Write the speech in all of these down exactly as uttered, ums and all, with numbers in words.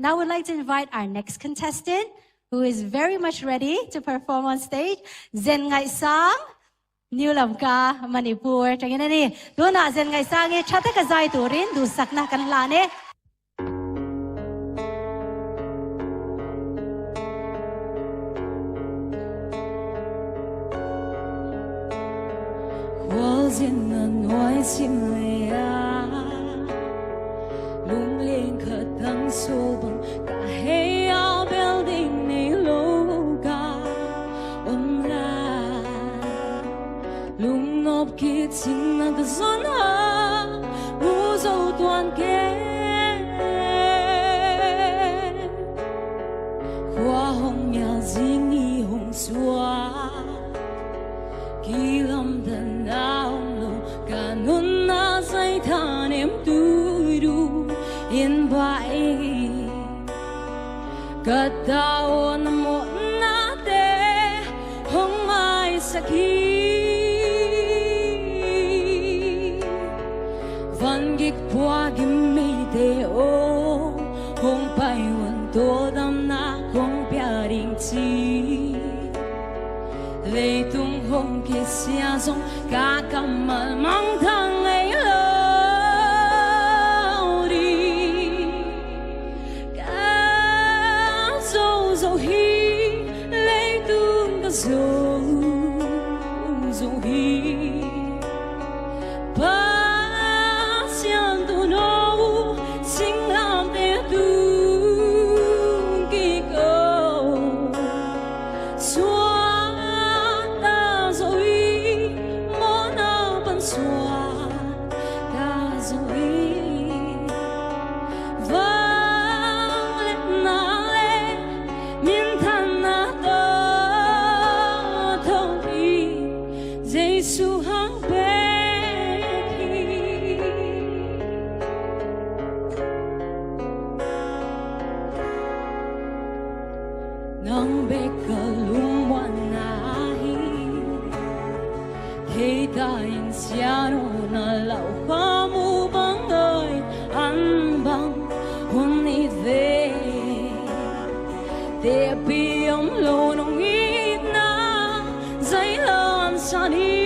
Now we'd like to invite our next contestant, who is very much ready to perform on stage, Zen Ngaih Sang, New Lamka, Manipur. Tangin ani, tuna Zen Ngaih Sang i thatak a zai turin duhsakna kan la ni. Khualzinna nuai sim leh a, lungleng khat dang sual bang ka hei a, bel ding nei lo ka om lai. Lungnop kicingna ka zon a, mu zo tuan kei. Khua hong mial zing ni hong suak, kilamdanna om lo ka nunna zai thanem tui du in bai. Ka tawn a mawhnate hong maisak hi. Van gik pua gim meite aw, hong pai un tawldamna kong pia ding ci. Leitung hong kisia zong ka kammal mangthang ngei lo ding. Ka zo zo hi, leitung ka zo zo hi. Pasian tuuno, singlamteh tung kik o. Suakta zo hi, mawhna pan suakta zo hi. Vangliatna le minthanna tawh thawh hi, Jesu hang bek hi. Nang bek ka lungmuanna hi. Thei ta in sian uh na lau kha mu bang ai an bang hun it ve. Tepi om lo nong itna zai lam san hi.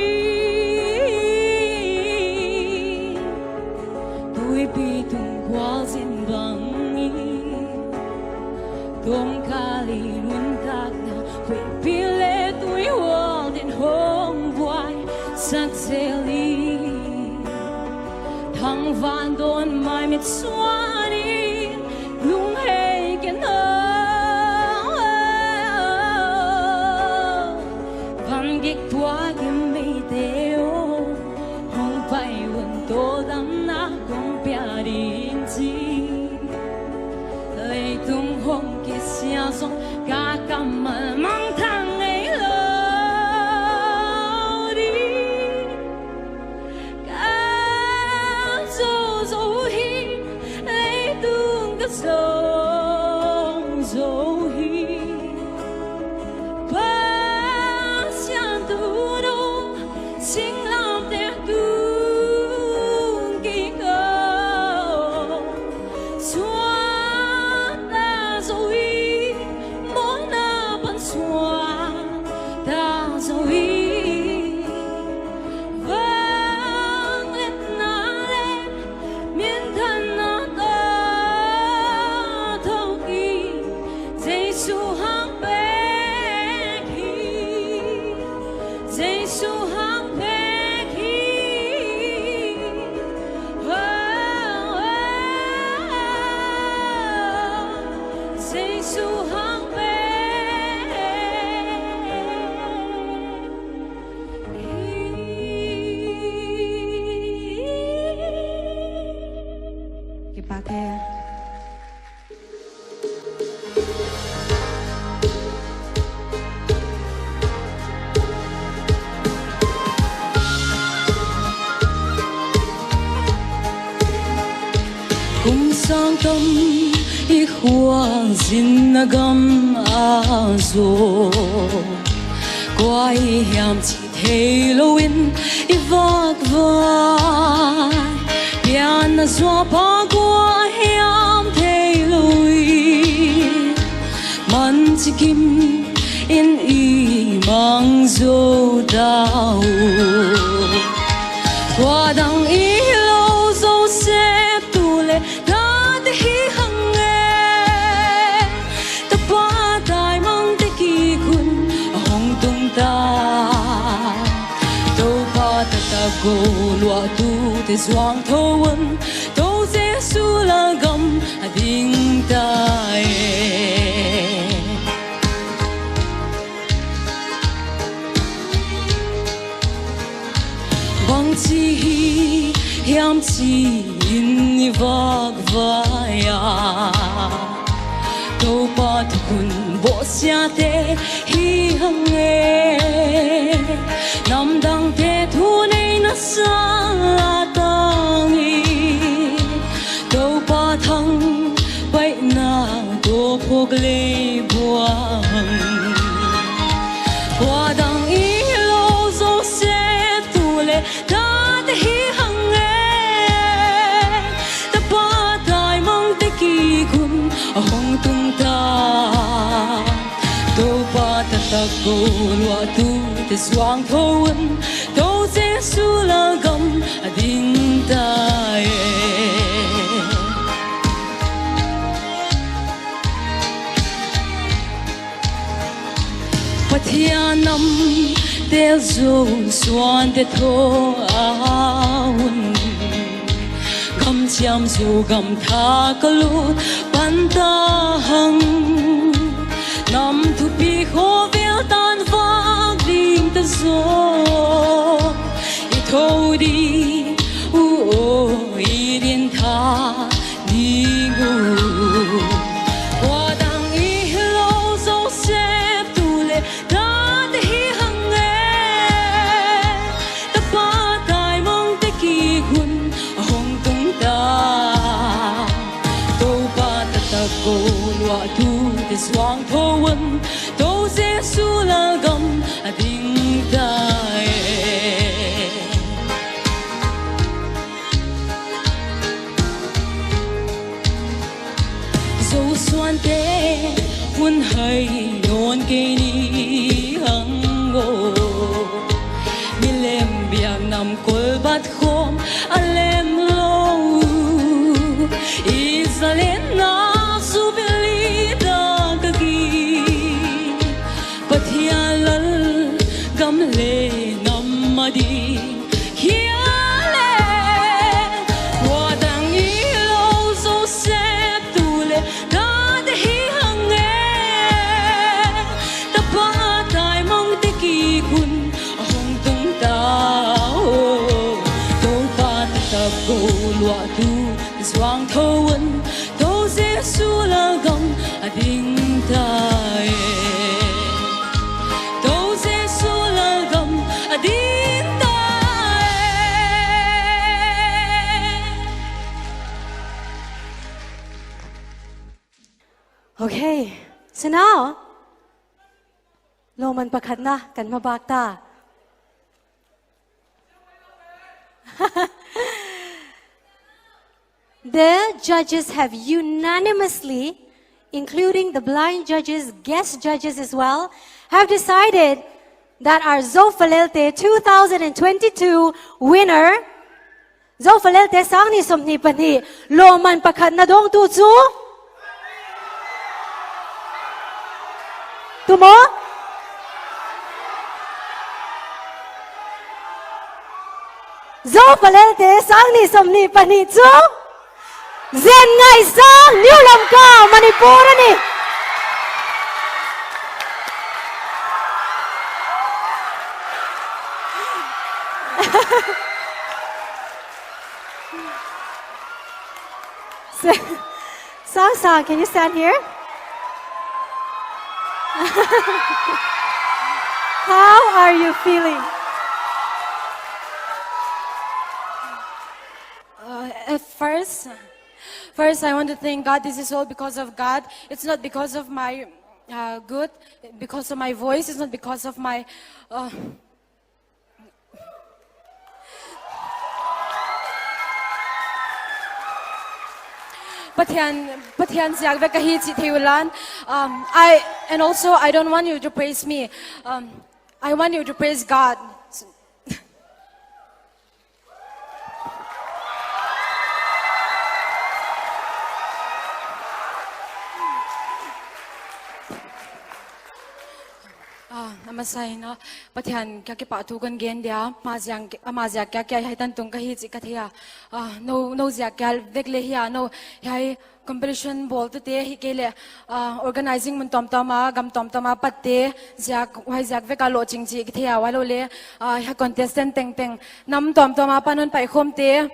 Tuipi tung khualzin bang hi. Tuamkal i nuntakna huihpi le tuihual den hong buaisak zel hi. Thangvan dawn mai mitsuan in lunghei ken o. Van gik pua gim meite aw, hong pai un tawldamna kong pia ding ci. Leitung hong kisia zong ka kammal mangthang ngei lo ding. Ka zo zo hi, leitung ka zo zo hi. Pasian tuuno, singlamteh tung kik o. Suakta zo hi, mawhna pan suakta zo hi. Vangliatna le minthanna tawh thawh hi, Jesu hang bek hi. Jesu hang bek hi. Oh, oh, oh. Jesu hang bek hi. Kipak e. Kum sang tam i khualzinna gam a zaw, kua hi hiam cih thei loin i vakvai. Pianna zuapa kua hiam thei lo hi. ta uh. Tua dang i lo Joseph tu le nate hi hang e. Tapa taimangte kik un a hong tung ta. Topa taktak go luahtute zuang tho un. To Jesu lalgam a ding ta e. Bangci hi hiam ci-in i vakvai a, Topa thukhun bawhsiate hi hang e. Namdangte thuneihna sala tang hi. Topa thangpaihna tawh phawk lei buang. Tua dang i lo Joseph tu le nate hi hang e. Tapa taimangte kik un a hong tung ta. Topa taktak go luahtute zuang tho un. To Jesu lalgam a ding ta e. Pathian nam tel zo suante thaw a hun. Gamciam Zogam thak a lut pan ta hang. Nam thupi khawvel tan vak ding ta zaw. I tho ding uh aw, i din tha ding uh. Tua dang i lo Joseph tu le nate hi hang e. Tapa taimangte kik un a hong tung ta. Topa taktak go luahtute zuang tho un. To Jesu lalgam a ding ta e. Zosuante hun hai nawn kei ni hang aw. Milem biak nam kolbat khawm a lem lo. I zalenna Jubilee dak a gik. Pathian lalgam le nam a ding hi a le. Tua dang i lo Joseph tu le nate hi hang e. Tapa taimangte kik un a hong tung ta aw. Topa taktak go luahtute zuang tho un. To Jesu lalgam a ding ta e. To Jesu lalgam a ding ta e. Okay, so now, lawman pakhatna kan mabak ta. The judges have unanimously, including the blind judges, guest judges as well, have decided that our Zo Falelte two thousand and twenty-two winner, Zo Falelte sang nih sawmnih pahnih lawman pakhatna dawngtu cu, tu maw? Zo Falelte sang nih sawmnih pahnih cu Zen Ngaih Sang, New Lamka, Manipur a nih. Sang Sang, can you stand here? How are you feeling? Uh, at first, first I want to thank God. This is all because of God. It's not because of my uh, good, because of my voice. It's not because of my uh, Pathian, Pathian ziak vek ahi cih thei uh lan. Um, I, and also, I don't want you to praise me. Um, I want you to praise God. Ah, a masa in ah, Pathian kiang kipahthu kon gen dia, ama ziak, ama ziak kia kia hai tan tung ka hi cih ka thei a. Ah, no, no ziak kia vek le hi a, no, hai competition bawltute hi kei leh, ah, organizing mun tuamtuam a, gam tuamtuam a patte ziak, huai ziak vek a lawhcing cih ka thei a, huai lo le, ah, hai contestant tengteng nam tuamtuam a pan hon paihkhawmte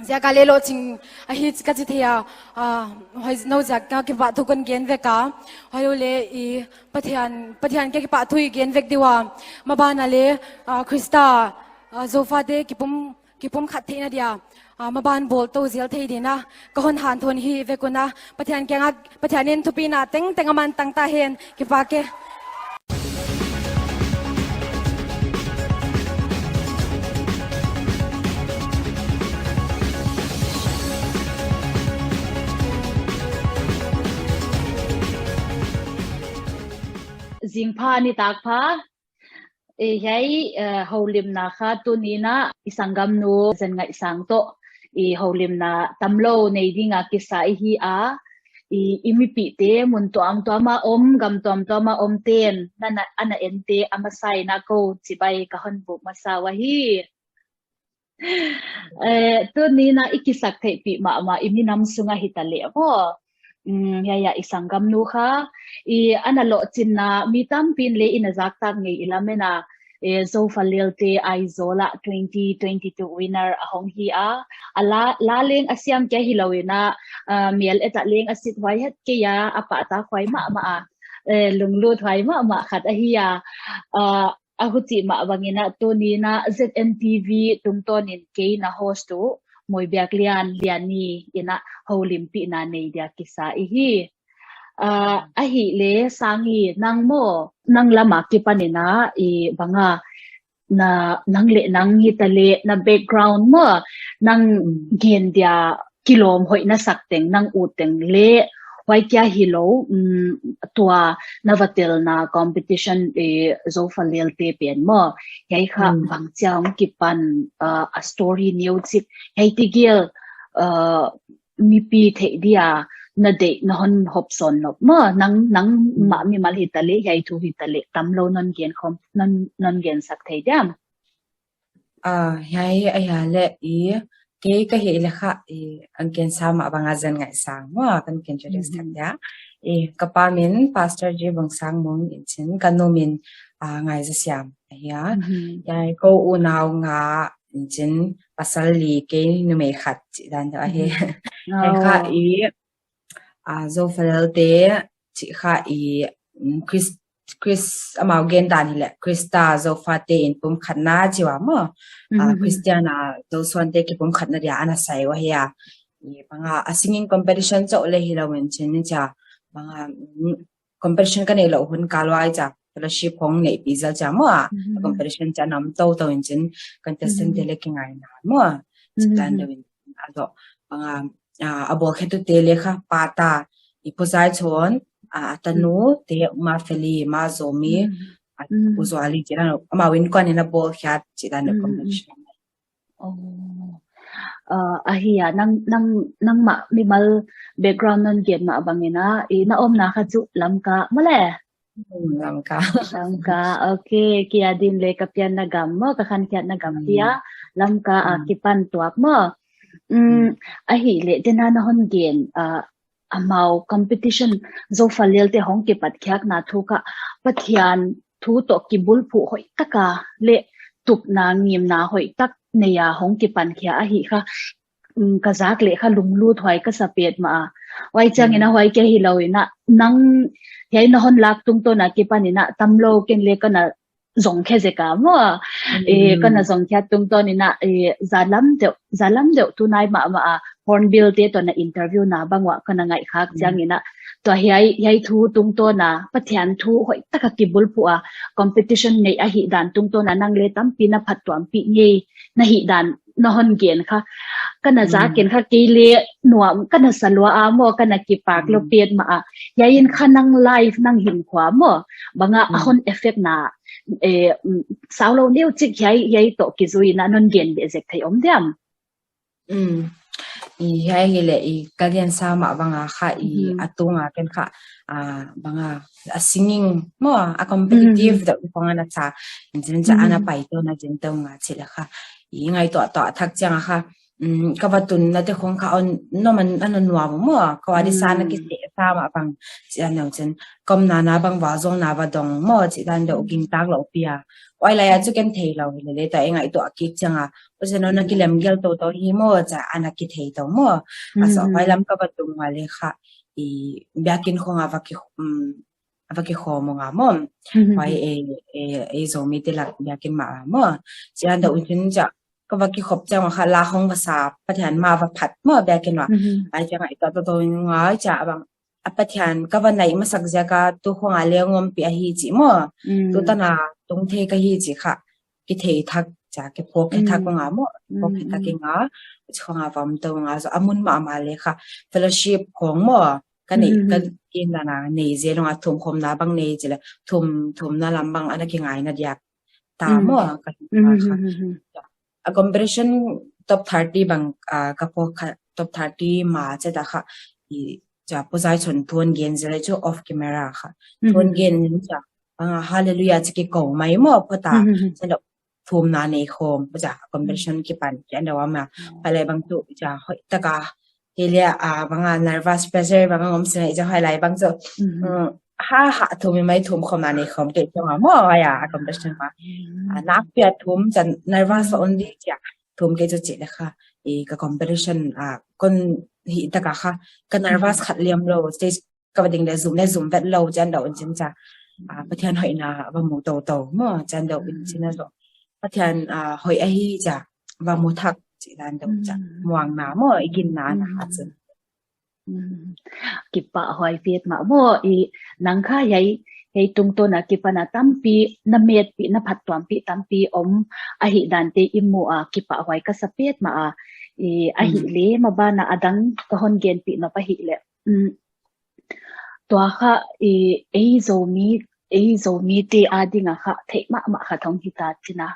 ziak a le lawhcing ahi ka ci thei a, ah, huai no ziak a kipahthu kon gen vek a, huai lo le i Pathian, Pathian kiang kipahthu i gen vek ding uh a, maban a le, ah, Krista, ah, Zofate kipum, kipum khat theihna dia, ah, maban bawl to zel thei ding a ka hon hanthawn hi vek un a, Pathian kiangah, Pathian in thupina tengteng a man tang ta hen, kipak e. Zingpha nitak pha. Eh, hiai, eh, holimna kha tuni in ah i sanggamnu Zen Ngaih Sang tawh i holimna tamlo nei ding a kisa i hi a, i, i mipihte mun tuamtuam a om, gam tuamtuam a omte'n na, na, a na ente a masa in ah ko cibai ka hon buk masa uh ahi. Eh, tuni in ah i kisak theihpih mahmah i minam sungah hi ta leh maw. Mm, ya, ya, i sanggamnu kha, i a na lawhcinna mi tampi in le i na zaktak ngei i lamen a, eh, Zofa Lelte Aizawl ah twenty twenty-two winner a hong hi a, a la, la leng a siam kia hi lo in ah, ah, mial et ah leng a sit huai het kei a, a pahtak huai mahmah a, eh, lunglut huai mahmah khat ahi a, ah, a huchih mah bangin ah tuni in ah Z N T V tungtawnin kei na host uh Mawi Biak Lian, Lian Ni in ah holimpihna nei dia kisa i hi. Ah, ahih leh Sang i, nang maw, nang lam a kipan in ah i bang a, na, nang leh nang hi ta leh na background maw, nang gen dia kilawm hoih na sak teng, nang ut teng leh huai kia hi lo, um, tua na va telna competition, eh, Zofa Lelte pen maw, hiai kha bangci a hong kipan, ah, a story neuchik, hiai tegel, ah, mipi theih dia na deih na hon hopsawn nop maw, nang, nang mah mimal hi ta leh, hiai thu hi ta leh tamlo non gen khawm, non, non gensak thei diam? Ah, hiai, a hia leh i, kei ka hih leh kha i, ang ken sa mah bang a Zen Ngaih Sang maw, kan ken introduce thak dia. I, ka pa min Pastor J Bung Sang Mung in cin, ka nu min, ah, Ngai Za Siam ahi a. Hiai ko unau nga in cin, pasal li, kei numei khat cih dan deuh ahi. Hiai kha i, ah, Zofa Lelte cih kha i, mm, Chris, Chris amau gen dan hi leh Krista Zofate in pumkhatna ci uh a maw. Ah, Christian a Zosuante kipumkhatna dia a na sai uh ahi a. I bang a, a singing competition chauh le hi lo in cin ni cia. Bang a, mm, competition ka neih loh hun kal uah cia, fellowship hong neihpih zel cia maw a. A competition cia nam toto in cin contestant te le kingaina maw a. Cih dan deuh in a zoh. Bang a, ah, a bawlkhiatute le kha pata, i Pu Zai Chon, ah, a tanu te, Ma Feli, Ma Zomi, ah, U Zuali cih dan, amau innkuan in a bawlkhiat cih dan deuh competition. Oh. Ah, ahi a, nang, nang, nangmah mimal background non gen mah bangin a, i na omna kha cu Lamka maw le? Hmm, Lamka. Lamka, okay. Kei a din le ka pianna gam maw, ka khankhiatna gam hi a, Lamka a kipan tuak maw. Um, ahih leh tena na hon gen, ah, amau competition Zofa Lelte hong kipatkhiakna thu kha Pathian thu tawh kibulphuh hoih taka le tupna ngimna hoih tak nei a hong kipankhia ahi kha, um, ka zak leh kha lunglut huai ka sa petmah a. Huai ciangin a huai kia hi lo in a, nang hiai na hon lak tungtawn a kipan in a tamlo ken le ka na zongkhia zek a maw. Eh, ka na zongkhiat tungtawn in a, eh, zalam deuh, zalam deuh tunai mahmah a Hornbill te tawh na interview na bang uah ka na ngaihkhak ciangin a, tua hiai, hiai thu tungtawn a Pathian thu hoih taka kibulphuh a competition neih ahih dan tungtawn a nang le tampi na phattuampih ngei na hih dan na hon gen kha. Ka na zak in kha kei le nuam ka na sa lua a maw, ka na kipak lua petmah a. Hiai in kha nang life nang hinkhua maw, bang a a hon effect na eh, mm, sau lo neu cik hiai, hiai tawh kizui in a non gen beh zek thei om diam? Mm. I hiai hi leh i ka gensa mah banga kha i a tunga ken kha, a, banga a singing maw, a competitive deuh i panga na cha, in cin cha ana pai to na cin to nga ci le kha i ngai tuah tuah thak ciang a kha, mm, ka va tun na te khong kha on no man ana nuam maw, ka wa di sa na ki se sa mah bang ci an neu cin kom na na bang va zong na va dong maw ci dan deuh ging tak lo pia. Oi lai a cu ken thei lo hi le le ta i ngai tuah kik ciang a Ose no na kilem gel to to hi maw ca ana kithei to maw. Asa hoi lam ka va tung wa le kha i biakin khong a va ki, um, a va ki khom nga maw. Hoi e, e, e Zomi te lak biakin ma a maw. Ci an da un cin ca ka va ki khop ciang wa kha la khong va sa Pathian ma va phat maw biakin wa. Ai ciang ai to to to nga ca bang a Pathian ka va naih masak ziaka tu khong a leng om pi ahi ci maw. Tu tana tung thei ka hi ci kha. Kithei thak ca ki phawk khe thak nga maw. Phawk khe thak ki nga ci khong a vam to nga zo a mun ma ma le kha fellowship khong maw. Ka nei ka kin dana nei ze lunga thum khom na bang nei ci le thum thum na lam bang ana ki ngai na diak ta maw ka kha. A competition top thirty bang, ah, ka pawh kha top thirty ma che ta kha i ca puzai chon thuan gen zele chu off camera kha thuan gen ni cha anga hallelujah chi ki ko mai maw pha ta. Chalo thum na nei khom pa cha competition ki pan ki an da wa ma pa le bang tu cha hoi ta ka Hi le a banga nervous pressure banga ngom sina i jong hai lai bang so ha ha thum i mai thum khom na nei khom ke jong a mo ya a competition ma a nak pia thum chan nervous only cia thum ke jo ci le kha i ka competition a kon hi ta ka kha ka nervous khat liam lo stage ka ba ding le zum le zum vet lo jan da un chin cha a Pathian hoina ba mu to to mo jan da un chin a zo Pathian a hoi a hi cha ba mu thak ci dan da un cha muang na mo i gin na na ha chin. Kipah huai piat mah maw i nang kha hiai hiai tungtawn a kipan a tampi na metpih na phattuampih tampi om ahi dante i mu a kipah huai ka sa piat mah a i ahi le ma ban a adang ka hon genpih nop ahi le tua kha i ei Zomi ei Zomite ading a kha theih mahmah khat hong hi ta cina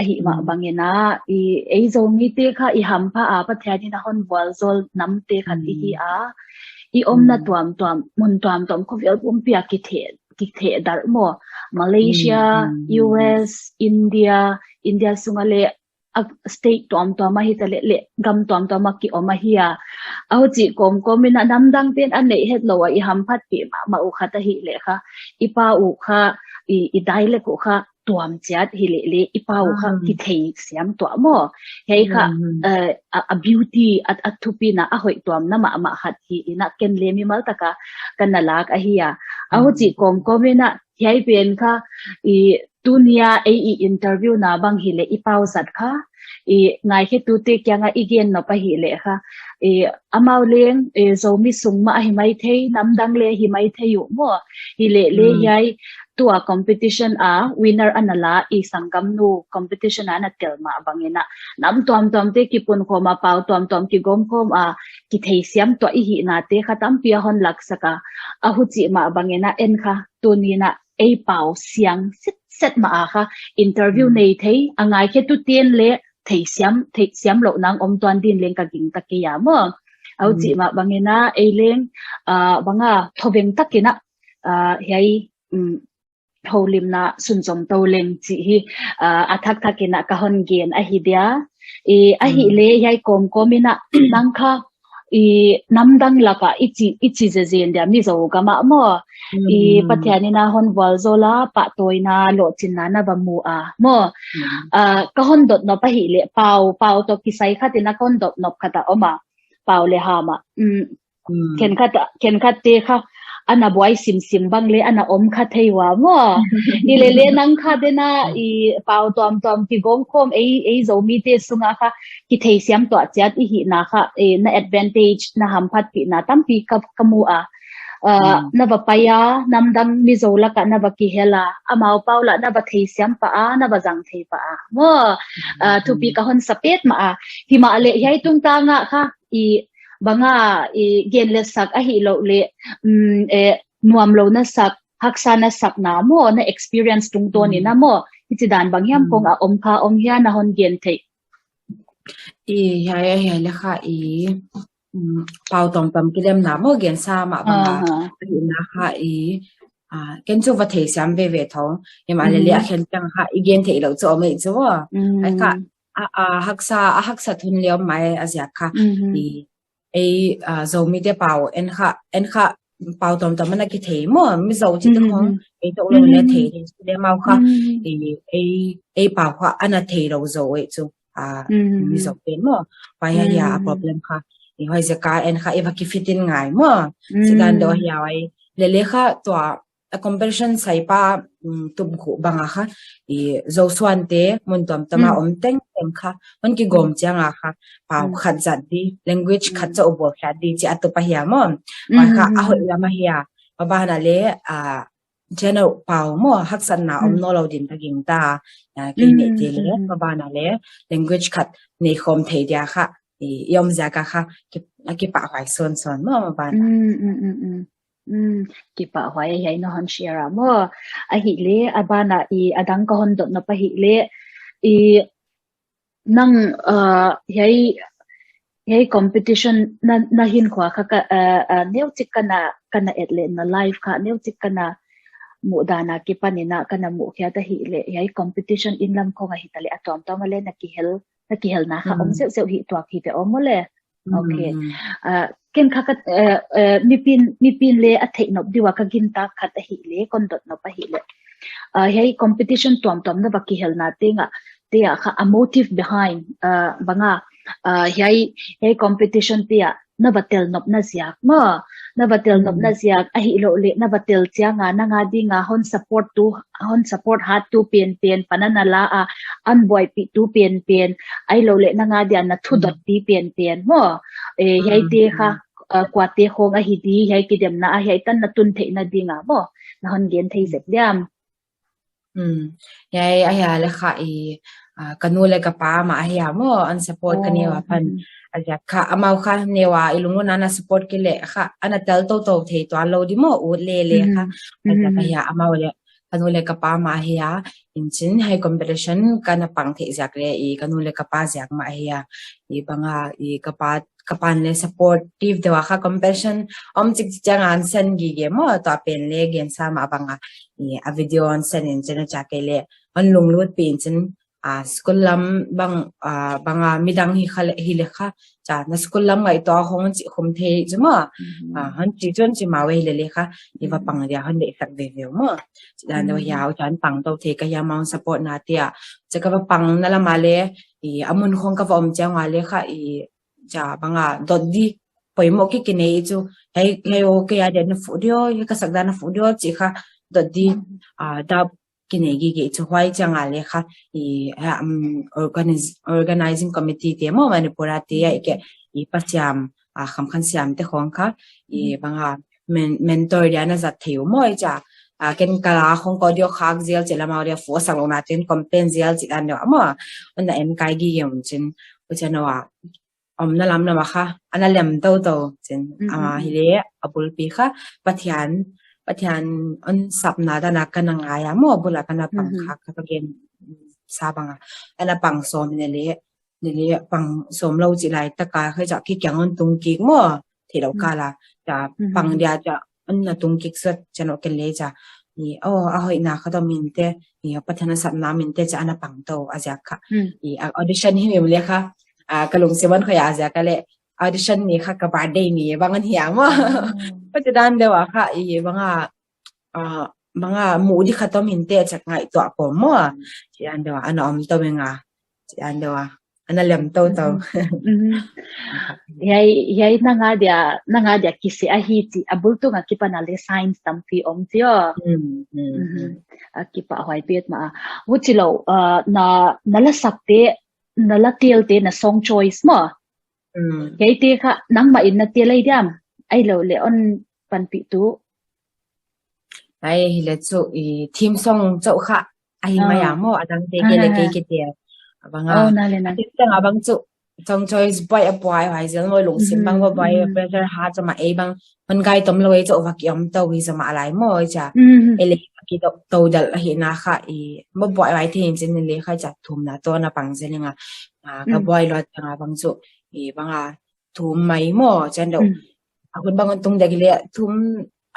ahi mah bangin a i ei Zomite kha i hampha a Pathian in a hon vualzawl namte khat i hi a i omna tuamtuam mun tuamtuam khuavial pumpi a kitheh kitheh darh maw Malaysia US India India sunga le a state tuamtuam ahi ta le le gam tuamtuam a ki om ahi a a huci kawmkawm in a namdang ten a neih het lo a i hamphatpih mahmah uh khat ahi le kha i pa uh kha i dialect uh kha tuam ciat hi le le i pa uh kha kithei siam tuah maw hei kha a beauty a thupina a hoih tuamna mahmah khat hi in a ken le mimal taka kan na lak ahi a a huci kawmkawm in a hiai pen kha i tunia ei i interview na bang hi le i pausat kha i ngaikhetute kianga i gen nop ahi le kha i amau leng i Zomi sung mah ahi mai thei namdang le hi mai thei uh maw hi le le hiai tua competition a winner ana la i sanggamnu competition a na tel mah bangin a nam tuamtuamte kipunkhawm a pau tuamtuam kigawmkhawm a kitheisiam tuah i hihnate kha tampi a hon laksak a a huci mah bangin a en kha tunin a ei pau siang sitset mah a kha interview nei thei a ngaikhetu ten le theisiam theisiam loh nang om tuan din leng ka ging ta kei a maw a huci mah bangin a ei leng banga thoveng takin a hiai holimna sunzom to leng cih hi a thakthak in a ka hon gen ahi dia i ahi le hiai kawmkawm in a nang kha i namdang laka i ci i ci zezen dia Mizo gamah maw i Pathian in a hon vualzawl a pahtawina lawhcinna na va mu a maw ka hon dot nop ahi le pau pau tawh kisai khat in a ka hon dot nop khat a om a pau le ham a khenkhat khenkhatte kha ana buai simsim bang le ana om kha thei ua maw i le le nang kha dena i pau tuamtuam kigawmkhawm ei ei Zomite sunga kha kitheisiam tuah ciat i hihna kha na advantage na hamphatpihna tampi ka ka mu a na va pai a namdang Mizo laka na va kihel a amau pau lah na va theisiam pah a na va zang thei pah a maw thupi ka hon sa pet mah a himah le hiai tungtangah kha i banga i gen le sak ahi lo le nuam lo na sak haksa na sakna maw, na experience tungtawn in a maw, hih ci dan bang hiam kong a om kha om hia na hon gen theih? I hiai a hiai le kha i pau tawmtawm kilemna maw gensa mah bang a, a hihna kha i ken cu va thei siam veve thong. Him a le le a khen ciang kha i gen theih lo cu om ei cu a. Ai kha a haksa, a haksa thun liau mai a ziak kha i ei Zomite pau en kha, en kha pau tawmtawm a na kithei maw, Mizo cite khong ei tok lo le thei thei si le mau kha ei pau kha a na thei lo zo ei cu. Mizo pen maw, pai a hia a problem kha i hoi zeka en kha i va kifit in ngai maw. Sidan deuh a hia ai le le kha tua a competition saipa tupguh banga kha i Zosuante mun tuamtuama om tengteng kha hon kigawm cianga kha pau khat zat di, language khat ca ubawl khiat di ci a tup a hia maw. Pai kha a hoih lam a hia, a bana le a channel pau maw haksatna om naw lo din ta ging ta. Kei neihte le a bana le language khat nei khawm thei dia kha i om ziaka kha a kipahhuai sawnsawn maw a bana. Kipahhuai a hiai na hon share a maw. A hih le a bana i a dang ka hon dot nop a hih le i nang hiai hiai competition na, na hinkhua kha ka neucik kana, kana et le na life kha neucik kana muhdana kipanina kana muhkhiat a hih le hiai competition in lam khong a hita le a tuamtuam a le na kihel, na kihelna kha om zeuhzeuh hih tuak hite om maw le. Okay. Ken kha ka mipin, mipin le a theih nop diua ka gintak khat a hih le kon dot nop a hih le hiai competition tuamtuam na va kihelna tenga tia kha a motive behind banga hiai, hiai competition tia na va tel nop na ziak maw, na va tel nop na ziak a hih lo le na va tel cianga nanga dinga hon support tu, hon support hat tu penpen pana na la a an buaipih tu penpen ai lo le nanga dia na thudot ti penpen maw. Hiaite kha kuate khong a hi di, hiai kidemna a hiai tan na tun theihna dinga maw na hon gen thei zek diam? Hiai a hia le kha i ka nu le ka pa mah a hia maw an support ka neu a pan a ziak kha amau kha neu a i lunguna na support ki le kha ana tel toto thei tuan lo di maw ut le le kha a ziak a hia amau le ka nu le ka pa mah a hia. Inchin hiai competition kana pang thei ziak le i ka nu le ka pa ziak mah a hia i banga i ka pa ka pan le supportive deuh a kha compassion om cikcik cianga an sen gige maw tua pen le gensa mah banga a video an sen in cin a ca kei le an lunglut pi in cin a school lam bang banga midang hi kha le hi le kha ca na school lam ngai tua hong ci khum thei cu maw. Han ci cuan ci mau hi le le kha i va pang dia han dei sak ve ve maw. Ci dan deuh hia u can pang to thei ka hia mau support na tia ca ka va pang na lama le i a mun khong ka va om cianga le kha i ca banga dot di poimawh ki kinei i cu hei hei o kei a dia na fuh dio hei ka sak dan na fuh dio ci kha dot di a dap kinei gige i cu huai cianga le kha i organizing committee te maw Manipur a te a i ke i pasiam a khamkhan siam te khong kha i banga mentor dia na zat thei u maw i ca a ken kala khong ko dio khak zial ci lama dia fuh a sak lo na ten complain zial ci dan deuh a maw. Una en kai gige mun cin u cian a om na lam lam a kha ana lem toto cin ama hi le a bulpi kha Pathian, Pathian on sapna dana kana ngai a maw bula kana pang kha ka gen sa banga ana pang sawm ne le ne le pang sawm lo ci lai taka khai ca ki kiang on tung kik maw thei lo kala ca pang dia ca an na tung kik sat cano ken le ca i o a hoih na kha to min te i Pathian a sapna min te ca ana pang to a ziak kha i audition hi mi le kha a ka lungsim an khoi a ziak a le audition ni kha ka birthday ni bang an hi a maw. Ka ci dan deuh a kha i banga banga mu di kha to min te ca ngai tuah pom maw. Ci dan deuh a ana om to mi nga ci dan deuh a ana lem toto. Hiai, hiai nanga dia, nanga dia kisi ahi ci a bul tunga kipana le signs tampi om ci o. A kipahhuai pet ma a huci lo na, na la sakte na la telte na song choice maw. Hiaite kha nangmah in na tel ai diam ai lo le on panpih tu. Ai hi le cu i theme song cauh kha ahi mai a maw a dangte ke le kei ke tel. Abanga a tengteng abang cu Tong choice buai a buai huai zel maw, lungsim bang buai buai, pressure hat zomah ei bang hon gai tom lo ei, cawh va ki om to hi zomah lai maw, ei cia. Ei le ki dok to dal ahi na kha i maw buai huai thei in cin le kha cia thumna to na pang zel inga. Ka buai lo cia nga bang cu i banga thum mai maw, cian deuh. A hun bang hon tung dek le thum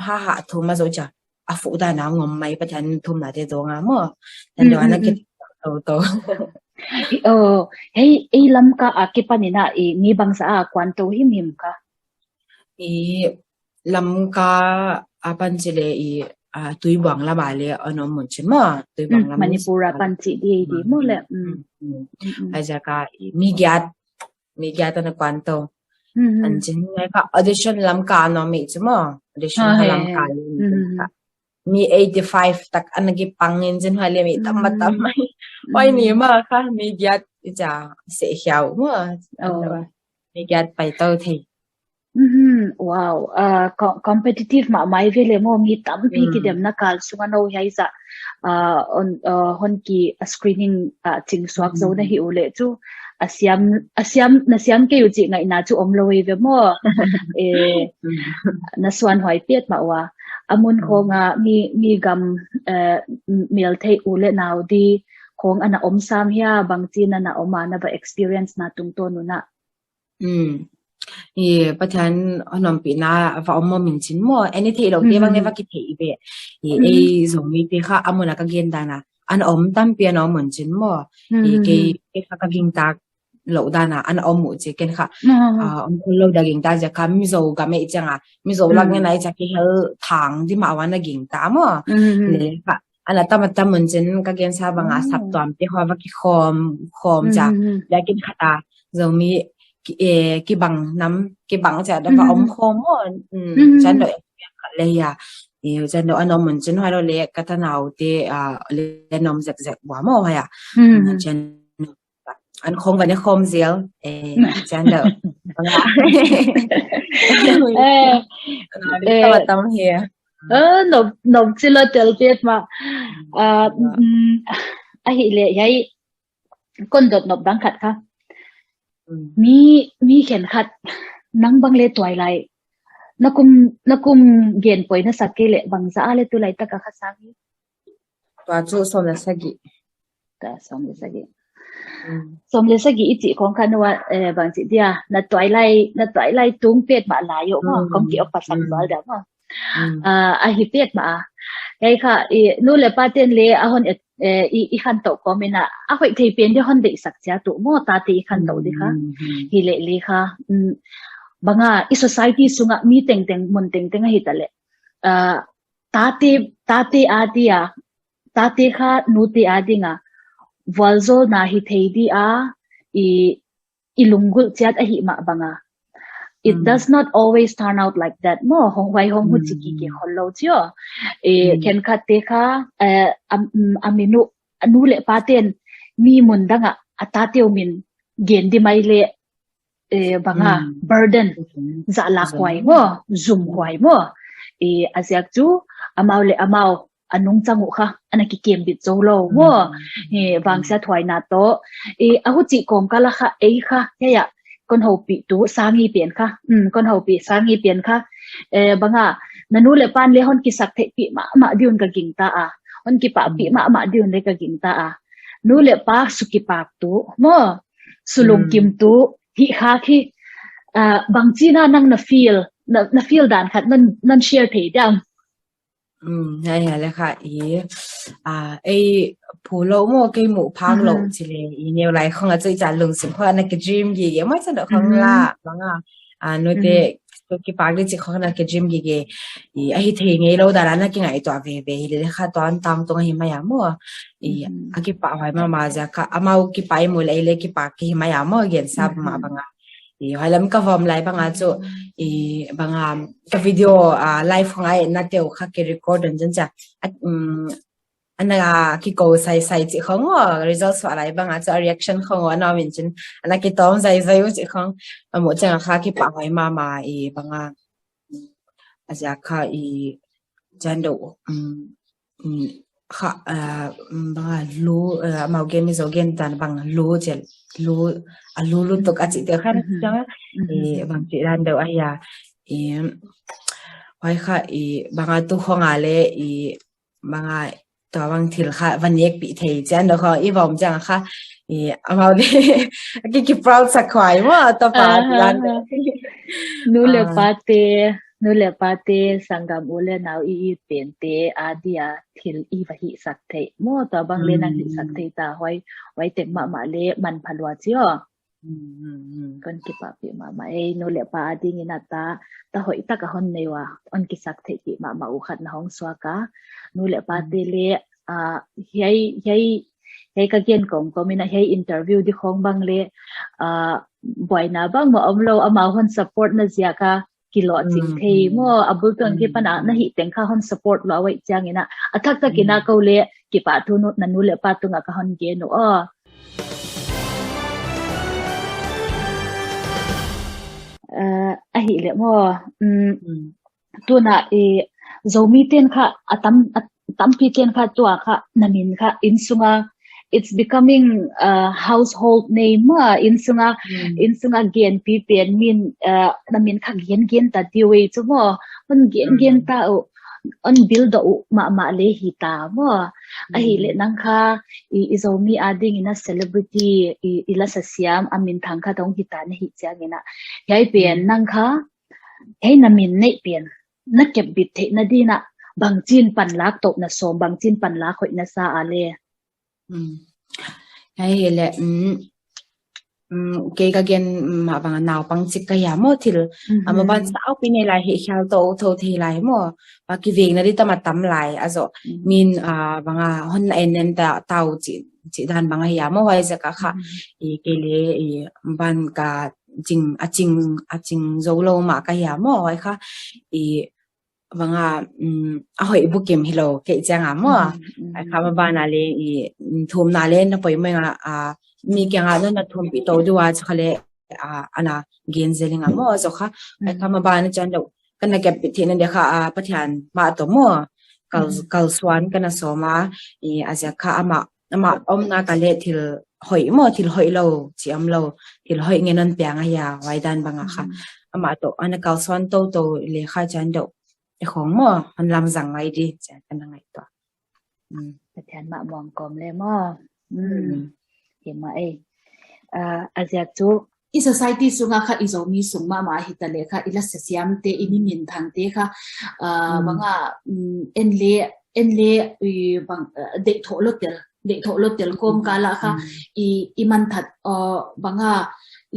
ha ha thum a zo cia. A fuh dan a ngom mai Pathian thumna te dong a maw. Cian deuh ana ki to to. Hei, ei Lamka a kipan ina i mi bangsa a kuan to himhim kha. I Lamka a pan ci le i Tuibuang lama le a nom mun cin maw. Tuibuang lam Manipur a pan ci di di maw le. Ai zaka i mi giat, mi giat ana kuan to. An cin ngai kha audition Lamka a nom i ci maw. Audition kha Lamka i mi eighty five tak ana kipang in cin huai le mi tam ma tam mai. Huai mi ma kha mi giat i cia seh hiau maw. Mi giat pai to thei. Wow, competitive mahmah i ve le maw, mi tampi kidemna kal sunga no hiai zah hon ki a screening ah cing suak zo na hi uh le cu a siam, a siam, na siam kei uh cih ngaihna cu om lo i ve maw. Na suan huai piat mah uh a, a mun khawng a mi, mi gam mel theih u le nau di khawng ana om sam hia, bangci na na om a, na va experience na tungtawn un ah. I Pathian a nompihna va om maw min cin maw, en i theih lo te bang le va ki theih i ve. I ei Zomi te kha a mun a ka gen dan a ana om tampi ana om mun cin maw. I kei, kei kha ka gingtak lo dan a ana om uh ci ken kha. Om khol lo da gingtak zia kha Mizo gam ei ciang a Mizo lak ngen a i cia ki hel thang di mah wan a gingtak maw. Le kha ana tam a tam mun cin ka gensa banga saptuam te hua va ki khawm, khawm cia. Biakinn khat a Zomi ki, eh, kibang nam, kibang cia da va om khawm maw. Cian lo khat le hia. Cian lo a nom mun cin hua lo le ka tanau te le nom zekzek bua maw hia. Cian an khawm va ne khawm zial. Cian lo. Tam a tam hia. Nop, nop ci lo tel piat mah. Ahi le hiai kon dot nop dang khat kha. Mi, mi khen khat nang bang le tuai lai na kum, na kum gen poi na sak kei le bangza a le tu lai taka kha sang hi. Tua cu sawm le sagih. Tua sawm le sagih. Sawm le sagih i cih khawng kha nuwa bang cih dia na tuai lai, na tuai lai tung pet mah lai yo maw, kong ki op pasak zual dia maw. Ahi pet mah a. Hei kha i nu le pa ten le a hon i, i khan toh kawm ina a hoih thei pen dia hon deihsak cia tu maw, tate i khan toh di kha. Hi le le kha banga i society sunga mi tengteng mun tengteng ahi ta le tate, tate a dia, tate kha nute a dinga vualzawlna hi thei di a i i lunggulh ciat ahi mah banga. It does not always turn out like that maw. Hong huai hong hu ci kike khol lo cio. Khenkhat te kha a minu a nu le pa ten mi mun danga a tateu min gen di mai le banga burden zah lak huai maw, zum huai maw. A ziak cu amau le amau a nungcang uh kha ana kikem bit zo lo maw. Vangsiat huaina tawh a hucih kawmkal a kha ei kha hei ah kon hopih tu sangi pian kha, kon hopih sangi pian kha banga na nu le pan le hon kisak theihpih mahmah diun ka gingta a, hon kipahpih mahmah diun le ka gingta a. Nu le pa su kipak tu maw, su lungkim tu hi kha khi bangci na nang na feel, na feel dan khat non share thei diam. Hei hei le kha i ei phu lo maw, kei muh phang lo ci le i neu lai khong a cui ca lungsim khong a na ki dream gige maw, can do khong la banga nute tu kipak le ci khong a na ki dream gige. Ahi thei ngei lo dan a na ki ngai tua veve hi le kha tua an tang tung ahi mai a maw. A kipak huai mama zia kha amau kipak i mu le ei le kipak ki hi mai a maw, gensa mah banga. Huai lam ka vom lai banga cu banga ka video live khong a na teu kha ki record an cun cia ana kiko sai sai ci khong aw, results fa lai banga cu a reaction khong aw ana min cin ana kitawm zai zai u ci khong. Amu ciang kha kipak huai mama banga. A zia kha i cian do kha, ah, banga lu, ah, amau gen mi zo gen dan bang lu cel, lu, a lu lutuk a cih te khan ciang a, i bang cih dan deuh a hia, i, huai kha, i, banga tu khong a le, i, banga tua bang thil kha van nekpih thei cian deuh kha i vom ciang kha, i, amau le a ki, ki proud sak khuai maw, tua pa dan deuh. Nu le pa te, nu le pa te, sanggam u le nau i it pen te a dia thil i va hihsak theih maw, tua bang le nang hihsak thei ta, huai, huai tek mahmah le manpha lua ci aw. Kon kipahpih mahmah ei, nu le pa a dingin a ta, ta hoih taka hon nei ua, hon kisak theihpih mahmah uh khat na hong suak a, nu le pa te le, ah, hiai, hiai, hiai ka gen kawmkawm in a hiai interview di khong bang le, ah, buaina bang maw om lo, amau hon support na ziak a, kilawh cing thei maw, a bul tuang kipan a na hih teng kha hon support lua uh ciangin a, a thaktak in a ko le, kipah thu na nu le pa tungah ka hon gen uh aw. Ah, ahih leh maw, um, tuna i Zomi ten kha a tam, a tampi ten kha tua kha na min kha inn sunga, it's becoming a household name maw, inn sunga, inn sunga genpi pen min, ah, na min kha gen gen ta diu ei cu maw, hon gen gen ta uh, hon build uh mahmah le hi ta maw. Ahih leh nang kha i, i Zomi a dingin a celebrity, i, i lasa siam a minthang khat hong hi ta na hih ciangin a, hiai pen nang kha hiai na min neih pen na kepbit theih nadin a bangcin panlak toh na sawm, bangcin panlak hoih na sa a le? Hiai le, um, um, kei ka gen mah bang a naupang cik ka hia maw, thil a maban saupi nei lai, hih khial to tho thei lai maw, a kivekna di tam a tam lai a zoh. Min, ah, bang a hon na en en ta tau cih, cih dan bang a hia maw, huai zek a kha i kei le i ban ka cing, a cing, a cing zo lo mah ka hia maw, huai kha i bang a, um, a hoih bukim hi lo kei ciang a maw. Huai kha maban a le i, um, thumna le na poimoh ing a, ah, mi kiang a na thumpih to diu a cu kha le, ah, ana gen zel ing a maw, zoh kha. Huai kha maban a cian deuh ka na kepbit theih na dia kha, ah, Pathian mah tawh maw, kal, kalsuan ka na sawm a, i, a ziak kha amah, amah omna ka le thil hoih maw, thil hoih lo ci om lo, thil hoih ngen hon piang a hia, huai dan bang a kha. Amah tawh ana kalsuan toto le kha cian deuh i khong maw, hon lamzang ngai di cian ka na ngaihtuah. Pathian mah muang kawm le maw. Hi mah ei. Ah, a ziak cu i society sungah kha i Zomi sung mahmah hi ta le kha i lasa siam te, i mi minthang te kha, ah, bang a, um, en le, en le, i bang, ah, deih thawh lo tel, deih thawh lo tel kawm kal ah kha i, i manthat, ah, bang a,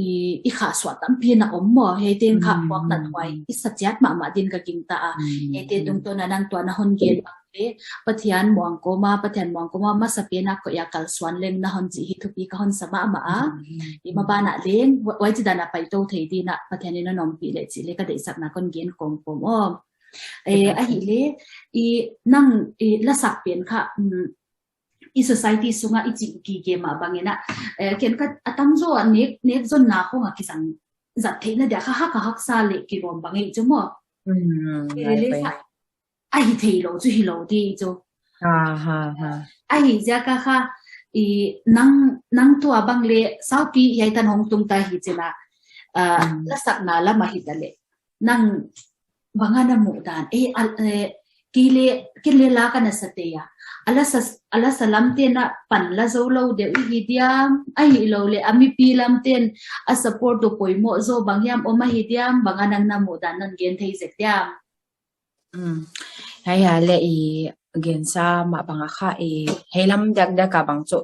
i, i khahsuah tampi na om maw, hiai ten kha puak nathuai i sa ciat mahmah din ka gingta a. Hiai te tungtawn a nang tua na hon gen bang le Pathian muang kawm a, Pathian muang kawm a masa pen a koih a kalsuan leng na hon cih hi thupi ka hon sa mahmah a. I maban ah leng huai ci dan a paito thei din a Pathian in hon ompih le cih le ka deihsakna kon gen kawmkawm aw. Eh, ahih le i nang i lasak pen kha, um, i society sungah i cih gige mah bangin a, eh, ken kha a tamzaw a nek, nek zonna khong a kisang zat theihna dia kha hak a haksa le kilawm bang ei cu maw. Ahi thei lo cu hi lo ti cu. Ahi ziak a kha i nang, nang tua bang le saupi hiai tan hong tung ta hi cin a, ah, lasakna lam ahi ta le nang bang a na muh dan, eh, al, eh, kei le, ken le la ka na sa te a. A lasa, a lasa lam ten a pan la zo lo deuh i hi diam, ahi lo le a mipi lam ten a support uh poimoh zaw bang hiam om ahi diam, bang a nang na muh dan non gen thei zek diam. Hiai a le i gensa mah bang a kha i hei lam diakdiak a bang cu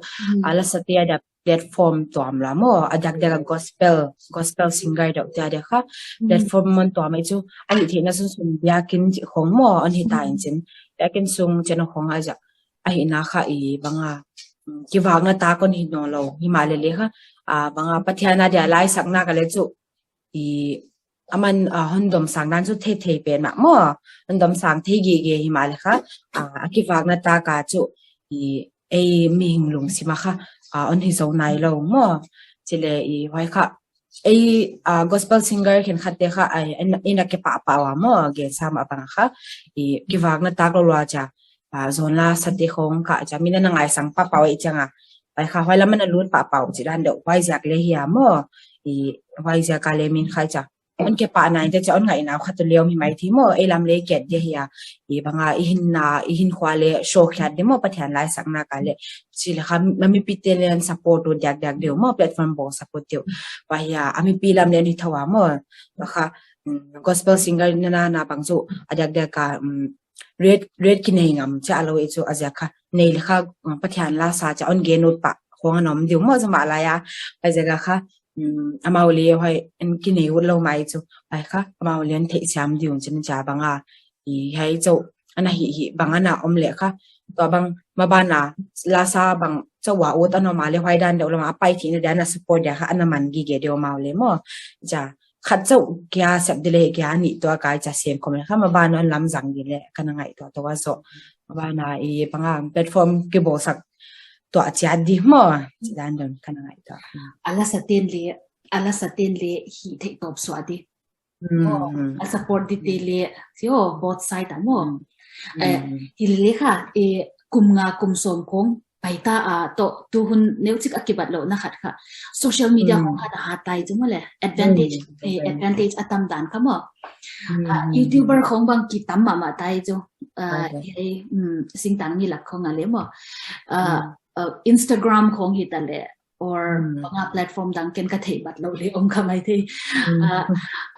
a lasa te a dia platform tuam la maw, a diakdiak a gospel, gospel singer deuh te a dia kha platform mon tuam ei cu ahi theihna sunsun biakinn cih khong maw, on hi ta in cin biakinn sung cin a khong a ziak ahi na kha i bang a, um, kivakna ta kon hi nawn lo hi mah le le kha, ah, bang a Pathian a dia laisakna ka le cu i aman, ah, hon domsang dan cu thei thei pen mah maw, hon domsang thei gige hi mah le kha, ah, a kivakna ta ka cu i ei mihing lungsim a kha, ah, on hi zo nai lo maw. Cile i huai kha ei, ah, gospel singer khen khat te kha ai, in, in a ke pah pah wa maw, gensa mah bang a kha i kivakna tak lo lua cia a, zawn la sate khawng kha, ca min a na ngaisang pahpah uh ei cianga, pai kha huai lam a na lut pahpah uh ci dan deuh, huai ziak le hi a maw, i huai ziak a le min kha ca. Hon kepah na in te ca hon ngaihna uh khat uh le om hi mai thei maw, ei lam le kiat dia hi a, i banga i hinna, i hinkhua le sawkhiat dia maw, Pathian laisakna ka le, ci le kha, na mipite le an support uh diakdiak deuh maw, platform bawl support deuh. Huai hi a, a mipi lam le an hi tho a maw, kha, mm, gospel singer na na na bang cu a diakdiak a, mm, rate, rate kinei ngam cia lo i cu a ziak kha, nei le kha, mm, Pathian la sa cia hon gen ut pah khawng a na om deuh maw, cu mah lai a, huai ziak a kha, mm, amau le huai an kinei ut lo mai cu, huai kha amau le an theihsiam deuh cin cia banga, i hiai cu ana hih hih bang ana om le kha, tua bang maban a la sa bang cu a ut a na om a le huai dan deuh lam a pai thihna dia ana support dia kha ana man gige deuh amau le maw. Ca khat cauh kia sep di le kia nih tua kai ca sem khom le kha maban on lam zang di le kana ngaihtuah tua zawh. Maban a i banga platform kibawlsak tuah ciat di maw, ci dan don kana ngaihtuah. A la sa ten le, a la sa ten le hih theih tawp suah di. Mm. Maw, a support di te le, sio, both side a maw. Eh, hi le kha, eh, kum nga kum sawm khawng pai ta a tawh, tu hun neucik a kibat lohna khat kha. Social media khawng hat a hat tai cu maw le. Advantage, eh, advantage a tam dan kha maw. Ah, YouTuber khawng bang kitam mahmah tai cu. Ah, hei, mm, singtang mi lak khawng a le maw. Ah, ah, Instagram khawng hi ta le. Or banga platform dang ken ka theih bat lo le om kha mai thei. Ah,